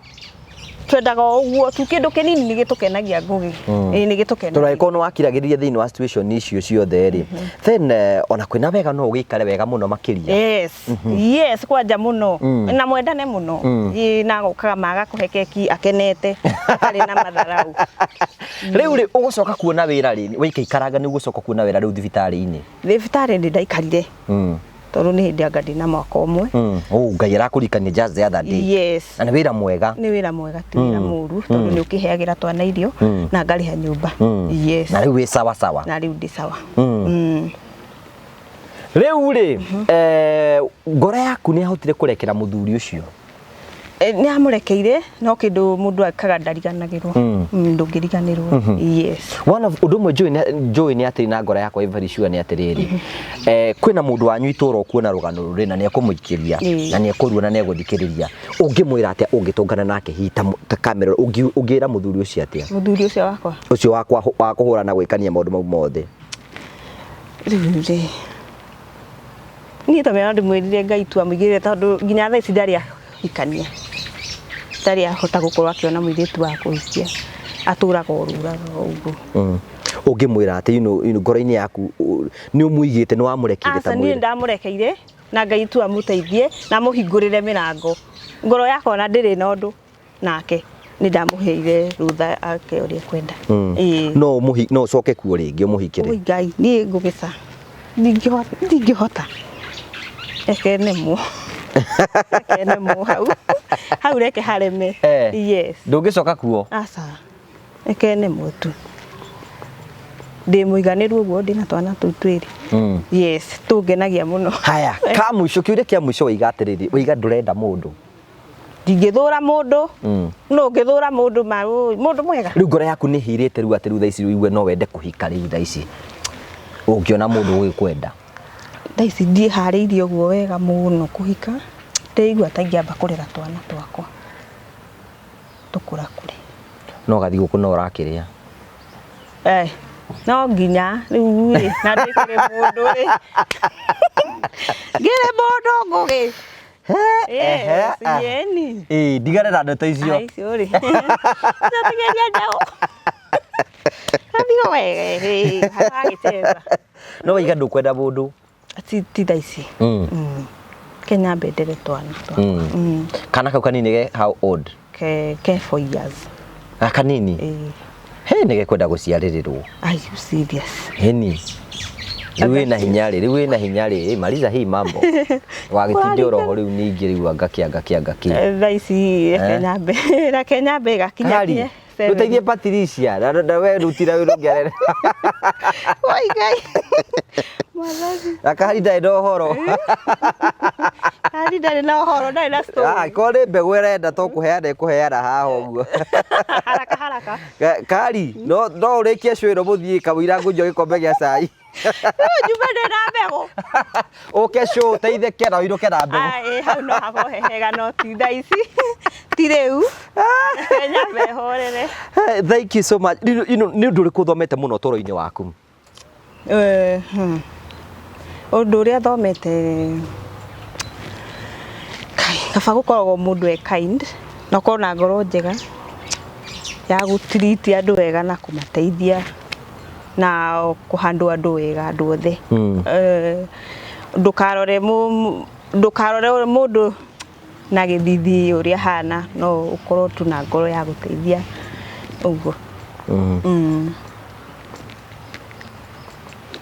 Twendaga o ũguo tu, kĩndũ kĩnini nĩ gĩtũkenagia Ngũgĩ. Ĩĩ nĩ gĩtũkenagia. Tondũ angĩkorwo nĩ wakiragĩrĩria thĩinĩ wa situation icio ciothe rĩ, then ona kwĩna wega no ũgĩikare wega mũno makĩria. Yes. Yes, kwanja mũno. Na mwendane mũno. Ĩĩ na agokaga magakũhe keki akenete, atarĩ na matharau. Rĩu rĩ, ũgũcoka kuona wĩra rĩ, waikaikaranga nĩ ũgũcoka kuona wĩra rĩu thibitarĩ-inĩ? Thibitarĩ nĩ ndaikarire. Tondũ nĩ hĩndĩ anga ndĩna mwaka ũmwe. Oh, Ngai arakũririkania just the other day. Yes. Na nĩ wĩra mwega. Nĩ wĩra mwega, ti wĩra mũru, tondũ nĩ ũkĩheagĩra twana irio na ngarĩha nyũmba. Yes. Na rĩu wĩ sawa sawa. Na rĩu ndĩ sawa. Rĩu rĩ, ngoro yaku nĩ yahotire kũrekera mũthuri ũcio? Nĩ amũrekeire, no kĩndũ mũndũ akaga ndariganagĩrwo. Ndũngĩriganĩrwo. Yes. One of ũndũ ũmwe njũĩ nĩ atĩrĩ na ngoro yakwa ĩ very sure nĩ atĩrĩrĩ, kwĩna mũndũ wanyu itũũra ũkuona rũgano rũrĩ na nĩ ekũmũikĩria, na nĩ ekũruona na nĩ egũthikĩrĩria. Ũngĩmwĩra atĩa ũngĩtũngana nake hihi ta kamera, ũngĩra mũthuri ũcio atĩa? Mũthuri ũcio wakwa? Ũcio wa kũhũra na gwĩkania maũndũ mau mothe. Rĩu rĩ, niĩ ta mena ndĩmwĩrire Ngai tu amũigĩrĩre tondũ nginya thaa ici ndarĩ ahikania. Ndarĩ ahota gũkorwo akĩona mũirĩtu wa kũhikia. Atũraga orũraga o ũguo. Ũngĩmwĩra atĩ, you know, you know, ngoro-inĩ yaku, nĩ ũmũigĩte, nĩ wamũrekeire ta Aca, niĩ mwĩrĩ? ndamũrekeire na Ngai tu amũteithie na amũhingũrĩre mĩrango. Ngoro yakwa ona ndĩrĩ na ũndũ nake, nĩ ndamũheire rũtha ake ũrĩa ekwenda. Ĩĩ. No no ũcoke kuo rĩngĩ ũmũhikĩre? Oi Ngai, niĩ ngũgĩca. Ndingĩhota. Reke nemwo. Reke nemwo hau. Hau reke hareme. Yes. Ndũngĩcoka kuo? Aca. Reke nemwo tu. Ndĩ mũiganĩru ũguo ndĩna twana tũu twĩrĩ. Yes, tũngenagia mũno. Haya, ka mũico, kĩũria kĩa mũico waiga atĩrĩrĩ, waiga ndũrenda mũndũ. Ndingĩthũra mũndũ. No ngĩthũra mũndũ ma mũndũ mwega. Rĩu ngoro yaku nĩ hirĩte rĩu atĩ rĩu thaa ici ũigue no wende kũhika rĩu thaa ici ũngĩona mũndũ ũgĩkwenda? Thaa ici ndiĩharĩirie ũguo wega mũno kũhika, ndĩraigua ta ingĩamba kũrera twana twakwa tũkũrakũre. No gathiĩ gũkũ no ũrakĩrĩa. Eh, no nginya rĩu rĩ, na ndĩkĩrĩ mũndũ rĩ, ngĩrĩ mũndũ ngũgĩ. Ehe, ah. Yeni. Ĩĩ, ndigane na ndeto icio. Ai, icio rĩ. Ndatigeria njaũ. Ndio wewe, haragĩcheza. No waiga ndũkwenda mũndũ. Ti thaa ici. Kenya mbendere twana twakwa. Kana kau kanini ge how old? Ke 4 years. Ah, kanini. Eh, He nĩ gekwenda gũciarĩrĩrwo. Are you serious? Heni. Rĩu wĩna hinya rĩ, rĩu wĩna hinya rĩ, eh, maliza hii mambo. Wagĩtinde oroho rĩu ningĩ rĩu angaki angaki angaki. Thaa ici reke nyambe, reke nyambe gakinya Kari, kinye seven. rũteithie Patricia, na we rutira wĩra ũngĩarera. Oi Ngai. Mwathani. Na Kari ndarĩ na ũhoro. Kari ndarĩ na ũhoro, ndarĩ na story. Ah, korwo nĩ mbegũ ĩrenda to kũheana ĩkũheana haha ũguo. Haraka haraka. Kari, no ũrĩkie cwĩro mũthiĩ kamũira ngũnyua gĩkombe gĩa cai. Rĩu njume ndĩ na mbegũ. Ũke cũ ũteithĩke na ũinũke na mbegũ. Ah, ĩ, hau no hakorwo he hega no ti thaa ici. Ti rĩu. Reke nyambe horere. Hey, thank you so much. Nĩ ũndũ ũrĩkũ ũthomete mũno ũtũũro-inĩ waku? Ũndũ ũrĩa thomete, kai, kaba gũkoragwo mũndũ e kind na ũkorwo na ngoro njega ya gũtiriti andũ wega na kũmateithia na kũhandwo andũ wega andũ othe. Ndũkarore mũndũ na gĩthithi ũrĩa ahana, no ũkorwo tu na ngoro ya gũteithia ũguo.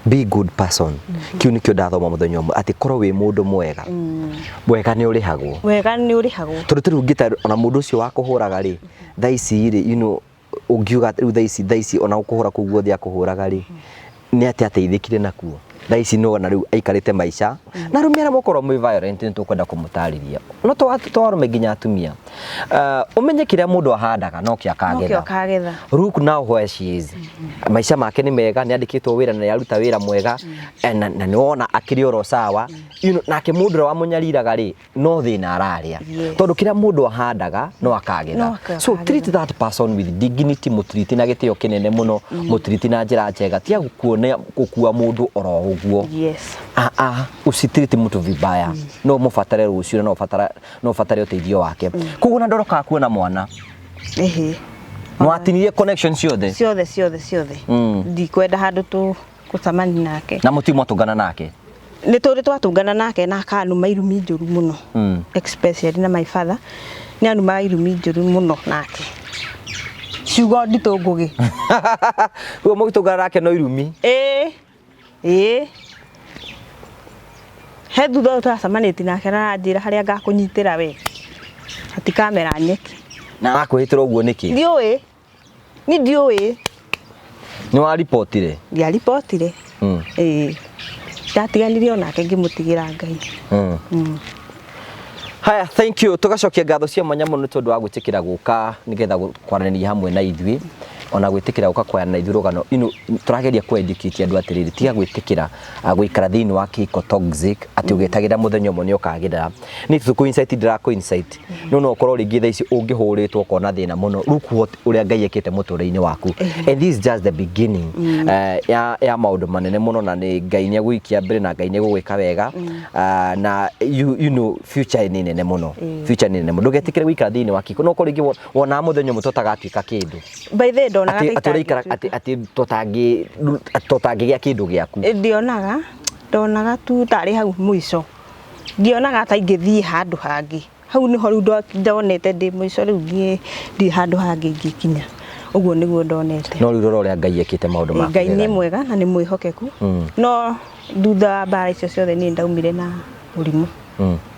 Be good person. Kiu nikio ndathoma mũthenya ũmwe atĩ korwo wĩ mũndũ mwega, wega nĩ ũrĩhagwo. Wega nĩ ũrĩhagwo. Tondũ ta rĩu ngĩta ona mũndũ ũcio wa kũhũraga rĩ, thaa ici rĩ, you know, ũngiuga rĩu thaa ici ona gũkũhũra kũu guothe akũhũraga rĩ, nĩ atĩ ateithĩkire nakuo. Thaa ici nĩ wona rĩu aikarĩte maica. Na arũme arĩa mũkorwo mwĩ violent nĩ tũkwenda kũmũtarĩria. No to arũme nginya atumia. Ũmenye kĩrĩa mũndũ ahandaga no kĩo akagetha. No kĩo akagetha. Look now where she is. Maica make nĩ mega, nĩ andĩkĩtwo wĩra na nĩ aruta wĩra mwega, na nĩ wona akĩrĩ oro sawa. You know, nake mũndũ ũrĩa wamũnyariraga rĩ, no thĩna ararĩa. Tondũ kĩrĩa mũndũ ahandaga no akagetha. No akagetha. So treat that person with dignity, mũtiriti na gĩtĩo kĩnene mũno, mũtiriti na njĩra njega, tiga gũkua mũndũ oro ũguo. Ah, ah, usitiriti mtu vibaya. No mũbatare rũciũ na no ũbatare ũteithio wake. Koguo na ndorokaga kuona mwana. Mwatinirie connection ciothe? Ciothe, ciothe, ciothe. Ndikwenda handũ tũgũcemania nake. Na mũtirĩ mwatũngana nake? Nĩ tũrĩ twatũngana nake na akanuma irumi njũru mũno. Especially na my father. Nĩ anumaga irumi njũru mũno nake. Ciugo nditũ ngũgĩ. Rĩu mũgĩtũngana nake no irumi? Ĩĩ. Ĩĩ. He thutha ũyũ tũracemanĩtie nake na aranjĩra harĩa ngakũnyitĩra we. Hatikamera nyeki. Na arakwĩhĩtĩra ũguo nĩkĩ? Ndiũĩ. Ni ndiũĩ. Nĩ waripotire? Ndiaripotire. Ĩĩ. Ndatiganirie onake ngĩmũtigĩra Ngai. Haya, thank you. Tugacokia ngatho cia mwanya mũno nĩ tondũ wa gwĩtĩkĩra gũka nĩgetha kwaranĩria hamwe na ithuĩ, ona gwĩtĩkĩra gũka kwaranĩria na ithuĩ rũgano. Ino tũrageria kũ educate andũ atĩrĩrĩ, tiga gwĩtĩkĩra gũikara thĩinĩ wa kĩhiko toxic atĩ ũgĩetagĩrĩra mũthenya ũmwe nĩ ũkagĩrĩra. Niĩ ti kũ insight ndĩrakũ insight. No no ũkorwo rĩngĩ thaa ici ũngĩhũrĩtwo ũkona thĩna mũno. Look what ũrĩa Ngai ekĩte mũtũrĩre-inĩ waku. And this is just the beginning, ya maũndũ manene mũno, na nĩ Ngai nĩ egũgũikia mbere na Ngai nĩ egũgwĩka wega. Na you know future nĩ nene mũno. Future nĩ nene mũno. Ndũgetĩkĩre gũikara thĩinĩ wa kĩhiko. No ũkorwo rĩngĩ wonaga mũthenya ũmwe tũtagatuĩka kĩndũ. By the way, ndonaga Atĩ, ta atĩ ũraikara, itangĩtuĩka. atĩ, atĩ tũtangĩgĩa kĩndũ gĩaku. Ndionaga tu tarĩ hau mũico. Ndionaga ta ingĩthiĩ handũ hangĩ. Hau nĩho rĩu ndonete ndĩ mũico, rĩu niĩ ndirĩ handũ hangĩ ingĩkinya. Ũguo nĩguo ndonete. No rĩu rora ũrĩa Ngai ekĩte maũndũ ma Ngai nĩ kũgegania. mwega na nĩ mwĩhokeku. No thutha wa mbara icio ciothe niĩ ndaumire na mũrimũ.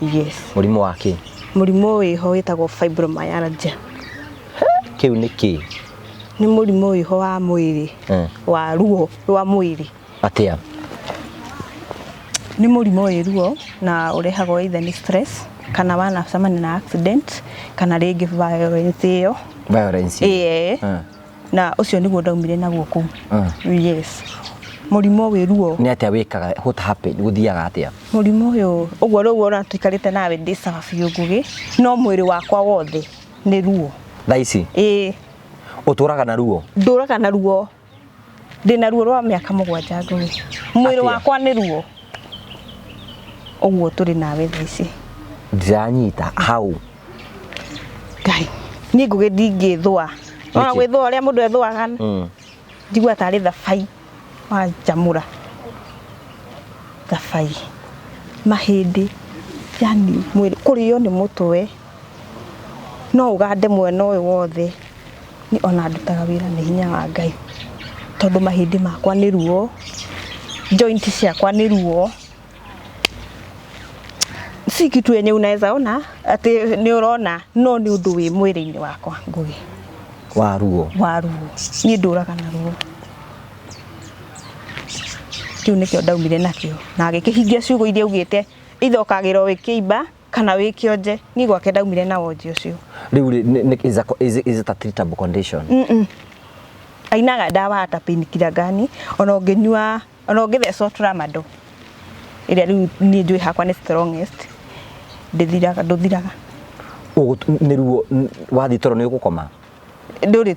Yes. Mũrimũ wa kĩ? Mũrimũ wĩho wĩtagwo fibromyalgia. Kĩu nĩ kĩ? Nĩ mũrimũ wĩho wa mwĩrĩ, wa ruo rwa mwĩrĩ. Atĩa? Nĩ mũrimũ wĩ ruo na ũrehagwo either nĩ stress. Kana wanacemania na accident kana rĩngĩ violence ĩyo. Violence. Ĩĩ. Na ũcio nĩguo ndaumire naguo kũu. Yes, mũrimũ wĩ ruo. Nĩ atĩa wĩkaga? What happened? Gũthiaga atĩa? Mũrimũ ũyũ ũguo rĩu ũrĩa tũikarĩte nawe ndĩ sawa biũ, Ngũgĩ, no mwĩrĩ wakwa wothe nĩ ruo. Thaa ici? Ĩĩ. Ũtũraga na ruo? Ndũraga na ruo, ndĩna ruo rwa mĩaka 7, Ngũgĩ. Mwĩrĩ Atĩa? wakwa nĩ ruo ũguo tũrĩ nawe thaa ici. Ndiranyita hau. Ngai, niĩ Ngũgĩ ndingĩthũa ona Nĩkĩ? gwĩthũa ũrĩa mũndũ ethũaga, njigua tarĩ thabai wanjamũra, thabai mahĩndĩ, yani mwĩrĩ kũrĩo nĩ mũtwe, no ũgande mwena ũyũ wothe. Niĩ ona ndutaga wĩra nĩ hinya wa Ngai, tondũ mahĩndĩ makwa nĩ ruo, joint ciakwa nĩ ruo. Si kitu yenye unaweza ona atĩ nĩ ũrona, no nĩ ũndũ wĩ mwĩrĩ-inĩ wakwa, Ngũgĩ. Wa ruo. Wa ruo. Niĩ ndũraga na ruo. Kĩu nĩkĩo ndaumire nakĩo na agĩkĩhingia ciugo iria augĩte, either ũkagĩrwo wĩ kĩimba kana wĩ kĩonje. Niĩ gwake ndaumire na wonje ũcio. Rĩu rĩ, is it a treatable condition? Ainaga ndawa hata painkiller gani ona ũngĩnyua, ona ũngĩthecwo tramadol ĩrĩa rĩu niĩ njũĩ hakwa nĩ strongest, ndĩthiraga, ndũthiraga. Nĩ ruo wathiĩ toro nĩ ũgũkoma? Ndũrĩ,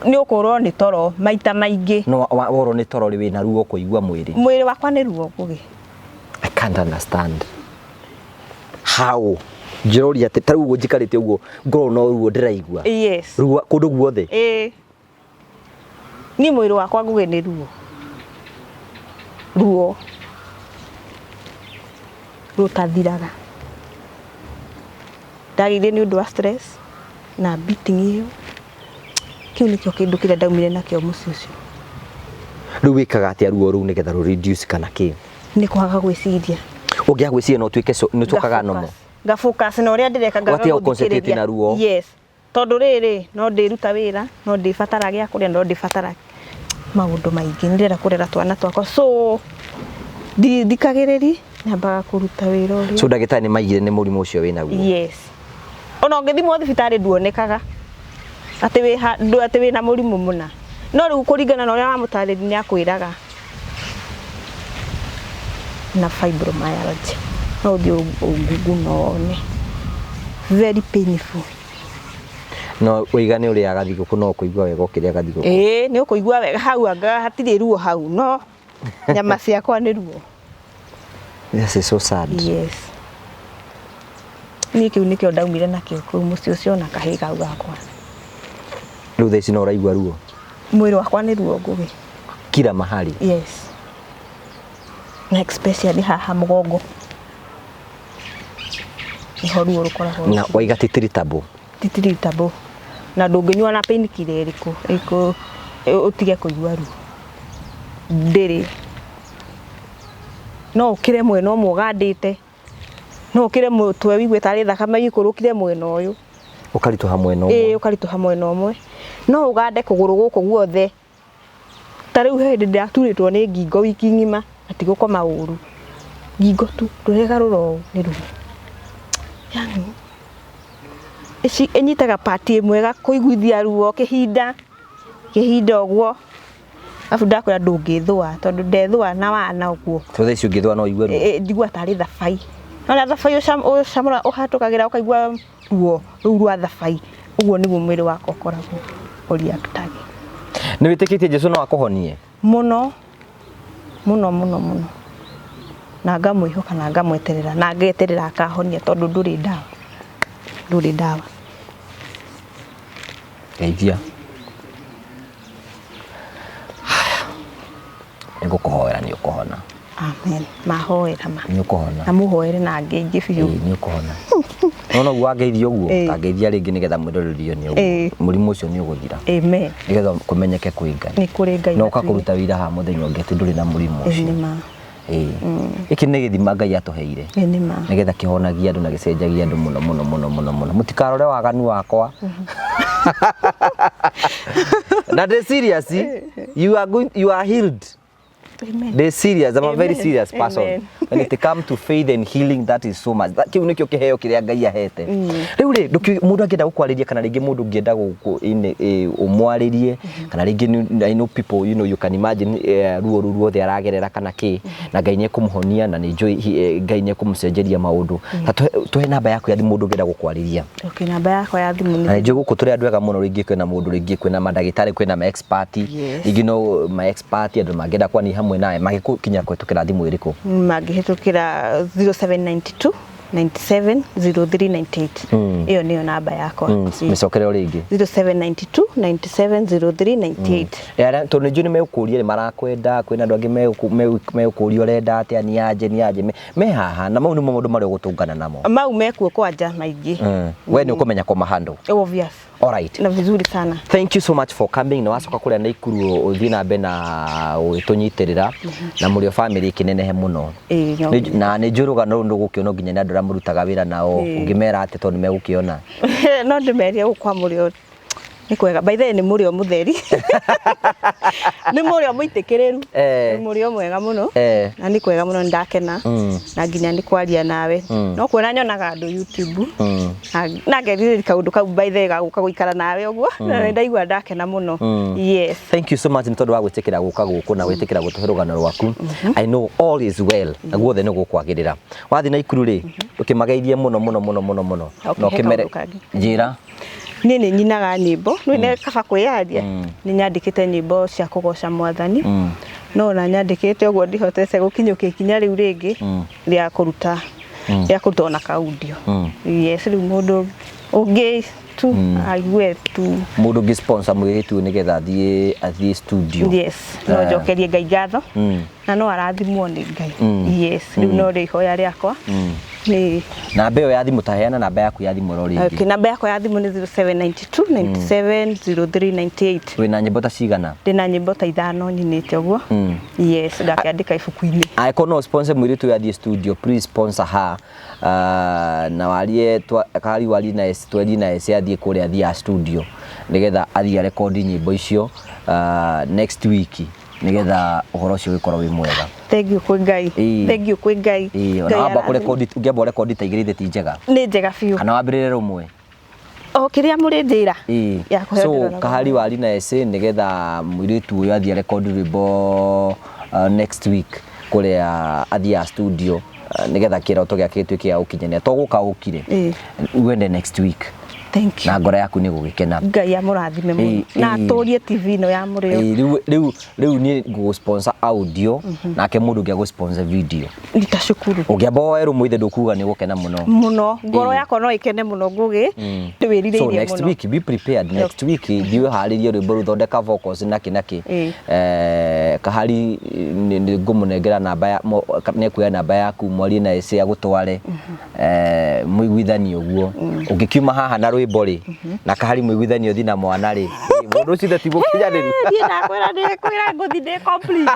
nĩ ũkũrwo nĩ toro maita maingĩ. No worwo nĩ toro rĩ, wĩna ruo kũigua mwĩrĩ? Mwĩrĩ wakwa nĩ ruo, Ngũgĩ. I can't understand how. Njĩroria atĩ ta rĩu ũguo njikarĩte ũguo ngorwo no ruo ndĩraigua. Yes. Ruo kũndũ guothe. Ĩĩ, niĩ mwĩrĩ wakwa, Ngũgĩ, nĩ ruo, ruo rũtathiraga. Ndagĩire nĩ ũndũ wa stress na beating ĩyo. Kĩu nĩkĩo kĩndũ kĩrĩa ndaumire nakĩo mũciĩ ũcio. Rĩu wĩkaga atĩa ruo rũu nĩgetha rũ reduce kana kĩ? Nĩ kwaga gwĩciria. Ũngĩaga gwĩciria no ũtuĩke nĩ ũtuĩkaga normal? Nga focus na ũrĩa ndĩreka, ngaga Ũgatiga gũ-concentrate gũthikĩrĩria. Na ruo. Yes, tondũ rĩrĩ no ndĩruta wĩra, no ndĩbatara gĩa kũrĩa, no ndĩbatara maũndũ maingĩ, nĩ ndĩrenda kũrera twana twakwa, so ndithikagĩrĩri, nyambaga kũruta wĩra ũrĩa. So ndagĩtarĩ nĩ maigire nĩ mũrimũ ũcio wĩnaguo? Yes, ona ũngĩthimwo thibitarĩ nduonekaga atĩ wĩ atĩ wĩna mũrimũ mũna, no rĩu kũringana na ũrĩa wamũtarĩria nĩ akwĩraga na fibromyalgia. No ũthiĩ ũngungu na wone, very painful. No wĩiga nĩ ũrĩaga thigũkũ, no ũkũigua wega ũkĩrĩaga thigũkũ? Ĩĩ, nĩ ũkũigua wega hau, anga hatirĩ ruo hau, no nyama ciakwa nĩ ruo. This is so sad. Yes, niĩ kĩu nĩkĩo ndaumire nakĩo kũu mũciĩ ũcio na kahĩĩ kau gakwa. Rĩu thaa ici no ũraigua ruo? Mwĩrĩ wakwa nĩ ruo, Ngũgĩ. Kila mahali? Yes, na especially haha mũgongo nĩho ruo rũkoragwo. Na waiga ti treatable? Ti treatable, na ndũngĩnyua na painkiller ĩrĩkũ ĩkũ ũtige kũigua ruo, ndĩrĩ. No ũkĩre mwena ũmwe ũgandĩte, no ũkĩre mũtwe wĩigue tarĩ thakame ĩikũrũkire mwena ũyũ. Ũkaritũha mwena Ĩĩ. ũmwe? Ũkaritũha mwena ũmwe, no ũgande kũgũrũ gũkũ guothe. Ta rĩu he hĩndĩ ndĩraturĩtwo nĩ ngingo wiki ng'ima na ti gũkoma ũru, ngingo tu ndũregarũra ũũ nĩ ruo. Yani ici ĩnyitaga part ĩmwe ĩgakũiguithia ruo kĩhinda kĩhinda ũguo, arabu ndakwĩra ndũngĩthũa, tondũ ndethũa na wana ũguo. So thaa ici ũngĩthũa no ũigue ruo? Ĩ, njigua tarĩ thabai. Nona thabai ũcamũra ũhatũkagĩra ũkaigua ruo rũu rwa thabai, ũguo nĩguo mwĩrĩ wakwa ũkoragwo ũreactage. Nĩ wĩtĩkĩtie Jesu no akũhonie? Mũno mũno mũno mũno, na ngamwĩhoka na ngamweterera na ngeterera akahonia, tondũ ndũrĩ ndawa, ndũrĩ ndawa. Geithia. Haya, nĩ ngũkũhoera, nĩ ũkũhona. Amen, mahoera ma. Nĩ ũkũhona. Na mũhoere na angĩ aingĩ biũ. Ĩĩ, nĩ ũkũhona. Nona ũguo wangeithia ũguo, tangeithia rĩngĩ nĩgetha mwĩroreri one ũguo. Mũrimũ ũcio nĩ ũgũthira. Amen. Nĩgetha kũmenyeke kwĩ Ngai. Nĩ kũrĩ Ngai. Na ũka kũruta wĩra haha mũthenya ũngĩ atĩ ndũrĩ na mũrimũ Ĩĩ, ũcio. nĩ ma. Ĩĩ. Gĩkĩ nĩ gĩthima Ngai atũheire. Ĩĩ, nĩ ma. Nĩgetha kĩhonagie andũ na gĩcenjagie andũ mũno mũno mũno mũno mũno. Mũtikarore waganu wakwa. Na ndĩ serious, you are going, you are healed. Amen. Ndĩ serious, I'm a very Amen. serious person. Amen. When it come to faith and healing, that is so much. Kĩu nĩkĩo kĩheo kĩrĩa Ngai ahete. Rĩu rĩ, mũndũ angĩenda gũkwarĩria kana rĩngĩ mũndũ ũngĩenda ũmwarĩrie kana rĩngĩ I know people, you know, you can imagine ruo rũu ruothe aragerera kana kĩ, na Ngai nĩekũmũhonia na nĩ njũĩ Ngai nĩekũmũcenjeria maũndũ. Ta tũhe namba yaku ya thimũ mũndũ ũngĩenda gũkwarĩria. Okay, namba yakwa ya thimũ Na nĩ nĩ njũĩ gũkũ tũrĩ andũ ega mũno, rĩngĩ kwĩna mũndũ, rĩngĩ kwĩna mandagĩtarĩ, kwĩna ma expert, rĩngĩ no ma expert andũ mangĩenda kwania hamwe nawe mangĩgũkinya kũhĩtũkĩra thimũ ĩrĩkũ? Mangĩhĩtũkĩra 0792 97 0398. Ĩyo nĩyo namba yakwa. Mĩcokere o rĩngĩ. 0792 97 0398. Tondũ nĩ njũĩ nĩ megũkũria, nĩ marakwenda, kwĩna andũ angĩ megũkũria ũrenda atĩa, nĩ anje nĩ anje me haha, na mau nĩmo maũndũ marĩa ũgũtũngana namo. Mau mekuo kwanja maingĩ. We nĩ ũkũmenya kũmahandle. Obvious. Alright. Na vizuri sana. Thank you so much for coming. Na wacoka kũrĩa Naikuru ũthiĩ na mbere na gũgĩtũnyitĩrĩra na mũrĩ o family ĩkĩnenehe mũno. Ĩĩ, no. Na nĩ njũĩ rũgano rũu ndũgũkĩona nginya nĩ andũ arĩa mũrutaga wĩra nao, ũngĩmera atĩa tondũ nĩ megũkĩona? No ndĩmerie gũkũ kwa mũrĩo nĩ kwega. By the way, nĩ mũrĩo mũtheri, nĩ mũrĩo mũitĩkĩrĩru, nĩ mũrĩo mwega mũno, na nĩ kwega mũno, nĩ ndakena na nginya nĩ kwaria nawe. No kuona nyonaga andũ YouTube na ngerirĩria kaũndũ kau, by the way, gagũka gũikara nawe ũguo, na nĩ ndaigua ndakena mũno. Yes. Thank you so much nĩ tondũ wa gwĩtĩkĩra gũka gũkũ na gwĩtĩkĩra gũtũhe rũgano rwaku. I know all is well na guothe nĩ gũkwagĩrĩra. Wathiĩ Naikuru rĩ, ũkĩmageithie mũno mũno mũno mũno mũno. Okay, Na he ũkĩmere kaũndũ kangĩ. Njĩra. Niĩ nĩ nyinaga nyĩmbo, nĩ nĩ kaba kwĩyaria, nĩ nyandĩkĩte nyĩmbo cia kũgoca Mwathani, no ona nyandĩkĩte ũguo ndihotete gũkinyũkia ikinya rĩu rĩngĩ rĩa kũruta ona kaudio. Yes, rĩu mũndũ ũngĩ tu aigue tu. Mũndũ ũngĩ sponsor mũirĩtu ũyũ nĩgetha athiĩ studio. Yes, no njokerie Ngai ngatho na no arathimwo nĩ Ngai. Yes, rĩu no rĩ ihoya rĩakwa nĩ Namba ĩyo ya thimũ, taheana namba yaku ya thimũ ro rĩngĩ. Okay, namba yakwa ya thimũ nĩ 0792 97 0398. Wĩna nyĩmbo ta cigana? Ndĩna nyĩmbo ta 5 nyinĩte ũguo. Yes, ngakĩandĩka ibuku-inĩ. Angĩkorwo no sponsor mũirĩtu ũyũ athiĩ studio, please sponsor her. Na warie kahari warie na S, twarie na S athiĩ kũrĩa athiĩ studio nĩgetha athiĩ arekondi nyĩmbo icio next week, nĩgetha ũhoro ũcio ũgĩkorwo wĩ mwega. Thank you kwĩ Ngai. Thank you kwĩ Ngai. Ona Ngai wamba arathime. kũrekondi, ũngĩamba ũrekondi ta igĩrĩ ti njega? Nĩ njega biũ. Kana wambĩrĩre rũmwe? O kĩrĩa mũrĩnjĩra ya kũheo. So ndĩroraga. Kahari wari na ese nĩgetha mũirĩtu ũyũ athiĩ arekondi rwĩmbo next week kũrĩa athiaga studio, nĩgetha kĩroto gĩake gĩtuĩke gĩa gũkinyanĩra, to gũka ũkire, wende next week. Thank you. Na ngoro yaku nĩ gũgĩkena. Ngai amũrathime mũno na atũrie TV ĩno ya mũrĩo. Rĩu niĩ ngũgũ sponsor audio, nake mũndũ ũngĩ agũ sponsor video. Nitashukuru. Ũngĩamba woe rũmwe ithe ndũkuga nĩ ũgũkena mũno. Mũno, ngoro yakwa no ĩkene mũno ngũgĩ ndĩwĩrirĩirie So next mũno. week, be prepared, next week thiĩ ũharĩrie rwĩmbo rũthondeka vocals naki naki. Kahari nĩ ngũmũnengera namba ya nĩekuoya namba yaku mwarie na ece agũtware, mũiguithanie ũguo. Ũngĩkiuma haha na rwĩmbo rĩ, na kahari mũiguithanie ũthiĩ na mwana rĩ, mũndũ ũcio ti mũkinyanĩru. Niĩ ndakwĩra, ndĩkwĩra ngũthiĩ ndĩ complete.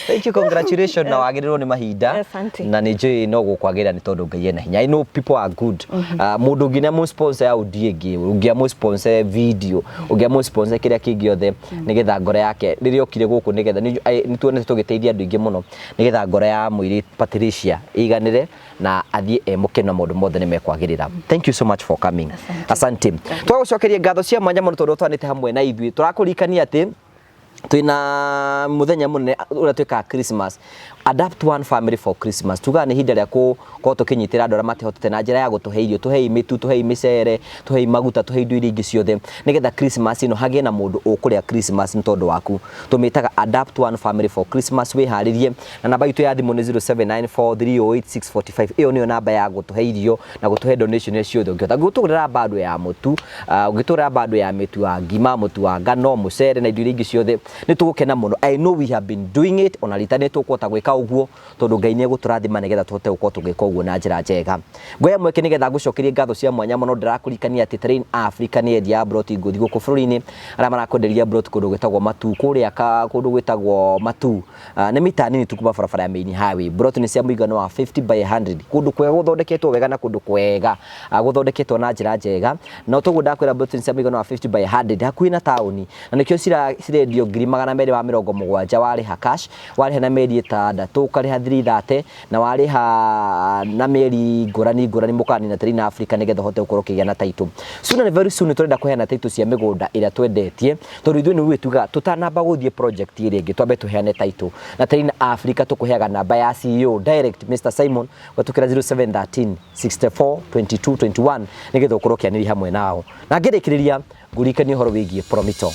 Thank you, congratulations, na wagĩrĩrwo nĩ mahinda. Asante. Na nĩ njũĩ no gũkwagĩrĩra nĩ tondũ Ngai ena hinya. I know people are good. Mũndũ ũngĩ nĩ sponsor ya audio ĩngĩ, ũngĩ amũ sponsor video, ũngĩ amũ sponsor kĩrĩa kĩngĩ othe, nĩgetha ngoro yake rĩrĩa okire gũkũ, nĩgetha nĩ tuonete tũgĩteithia andũ aingĩ mũno, nĩgetha ngoro ya mũirĩtu Patricia ĩiganĩre na athiĩ e mũkenu na maũndũ mothe nĩ mekwagĩrĩra. Thank you so much for coming. Asante. Twagũcokeria ngatho cia mwanya mũno tondũ twanĩte hamwe na ithuĩ. Tũrakũririkania atĩ twina muthenya munene uria twikaga Christmas, Adapt One Family for Christmas. Tugaga nĩ ihinda rĩa gũkorwo tũkĩnyitĩra andũ arĩa matehotete na njĩra ya gũtũhe irio, tũhei mĩtu, tũhei mĩcere, tũhei maguta, tũhei indo iria ingĩ ciothe, nĩgetha Christmas ĩno hagĩe na mũndũ ũkũrĩa Christmas nĩ tondũ waku. Tũmĩtaga Adapt One Family for Christmas. Wĩharĩrie na namba itũ ya thimũ nĩ 0794308645. Ĩyo nĩyo namba ya gũtũhe irio na gũtũhe donation iria ciothe ũngĩhota. Ũngĩtũgũrĩra bando ya mũtu, ũngĩtũgũrĩra bando ya mĩtu ya ngima, mũtu wa ngano, mũcere na indo iria ingĩ ciothe, nĩ tũgũkena mũno. I know we have been doing it, ona rita nĩ tũkũhota gwĩka ũguo tondũ Ngai nĩ egũtũrathima nĩgetha tũhote gũkorwo tũgĩka ũguo na njĩra njega. Ngoya mweke nĩgetha ngũcokerie ngatho cia mwanya mũno. Ndĩrakũririkania atĩ Terrain Africa nĩ endia ya broti ngũthi gũkũ bũrũri-inĩ, arĩa marakwenderia broti kũndũ gwĩtagwo Matu, kũrĩa kũndũ gwĩtagwo Matu. Nĩ mita nini tu kuma barabara ya main highway. Broti nĩ cia mũigana wa 50 by 100, kũndũ kwega gũthondeketwo wega na kũndũ kwega gũthondeketwo na njĩra njega. Na toguo ndakwĩra, broti nĩ cia mũigana wa 50 by 100 hakuhĩ na taũni, na nĩkĩo cirendio ngiri 270,000 warĩha cash, warĩha na mĩeri 6 ũkarĩha 330, na warĩha na mĩeri ngũrani ngũrani mũkanina Terrain Africa nĩgetha ũhote gũkorwo ũkĩgĩa na title. Soon and very soon tũrenda kũheana title cia mĩgũnda ĩrĩa twendetie, tondũ ithuĩ nĩ tugaga tũtanamba gũthiĩ project ĩrĩa ĩngĩ twambe tũheane title. Na Terrain Africa tũkũheaga namba ya CEO direct Mr Simon ũgatũkĩra 0713 64 22 21 nĩgetha ũkorwo ũkĩanĩria hamwe nao. Na ngĩrĩkĩrĩria ngũririkanie ũhoro wĩgiĩ Promito.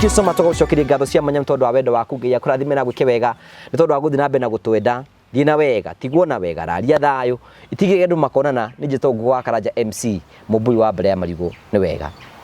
Thank you so much tũgũcokeria ngatho cia mwanya nĩ tondũ wa wendo waku. Ngai akũrathime na gwĩke wega nĩ tondũ wa gũthiĩ na mbere na gũtwenda. Thiĩ na wega, tigwo na wega, raria thayũ, itigĩrĩre andũ makonana. Nĩ njĩtagwo Ngũgũ wa Karanja MC, mũmbui wa mbere ya marigũ. Nĩ wega.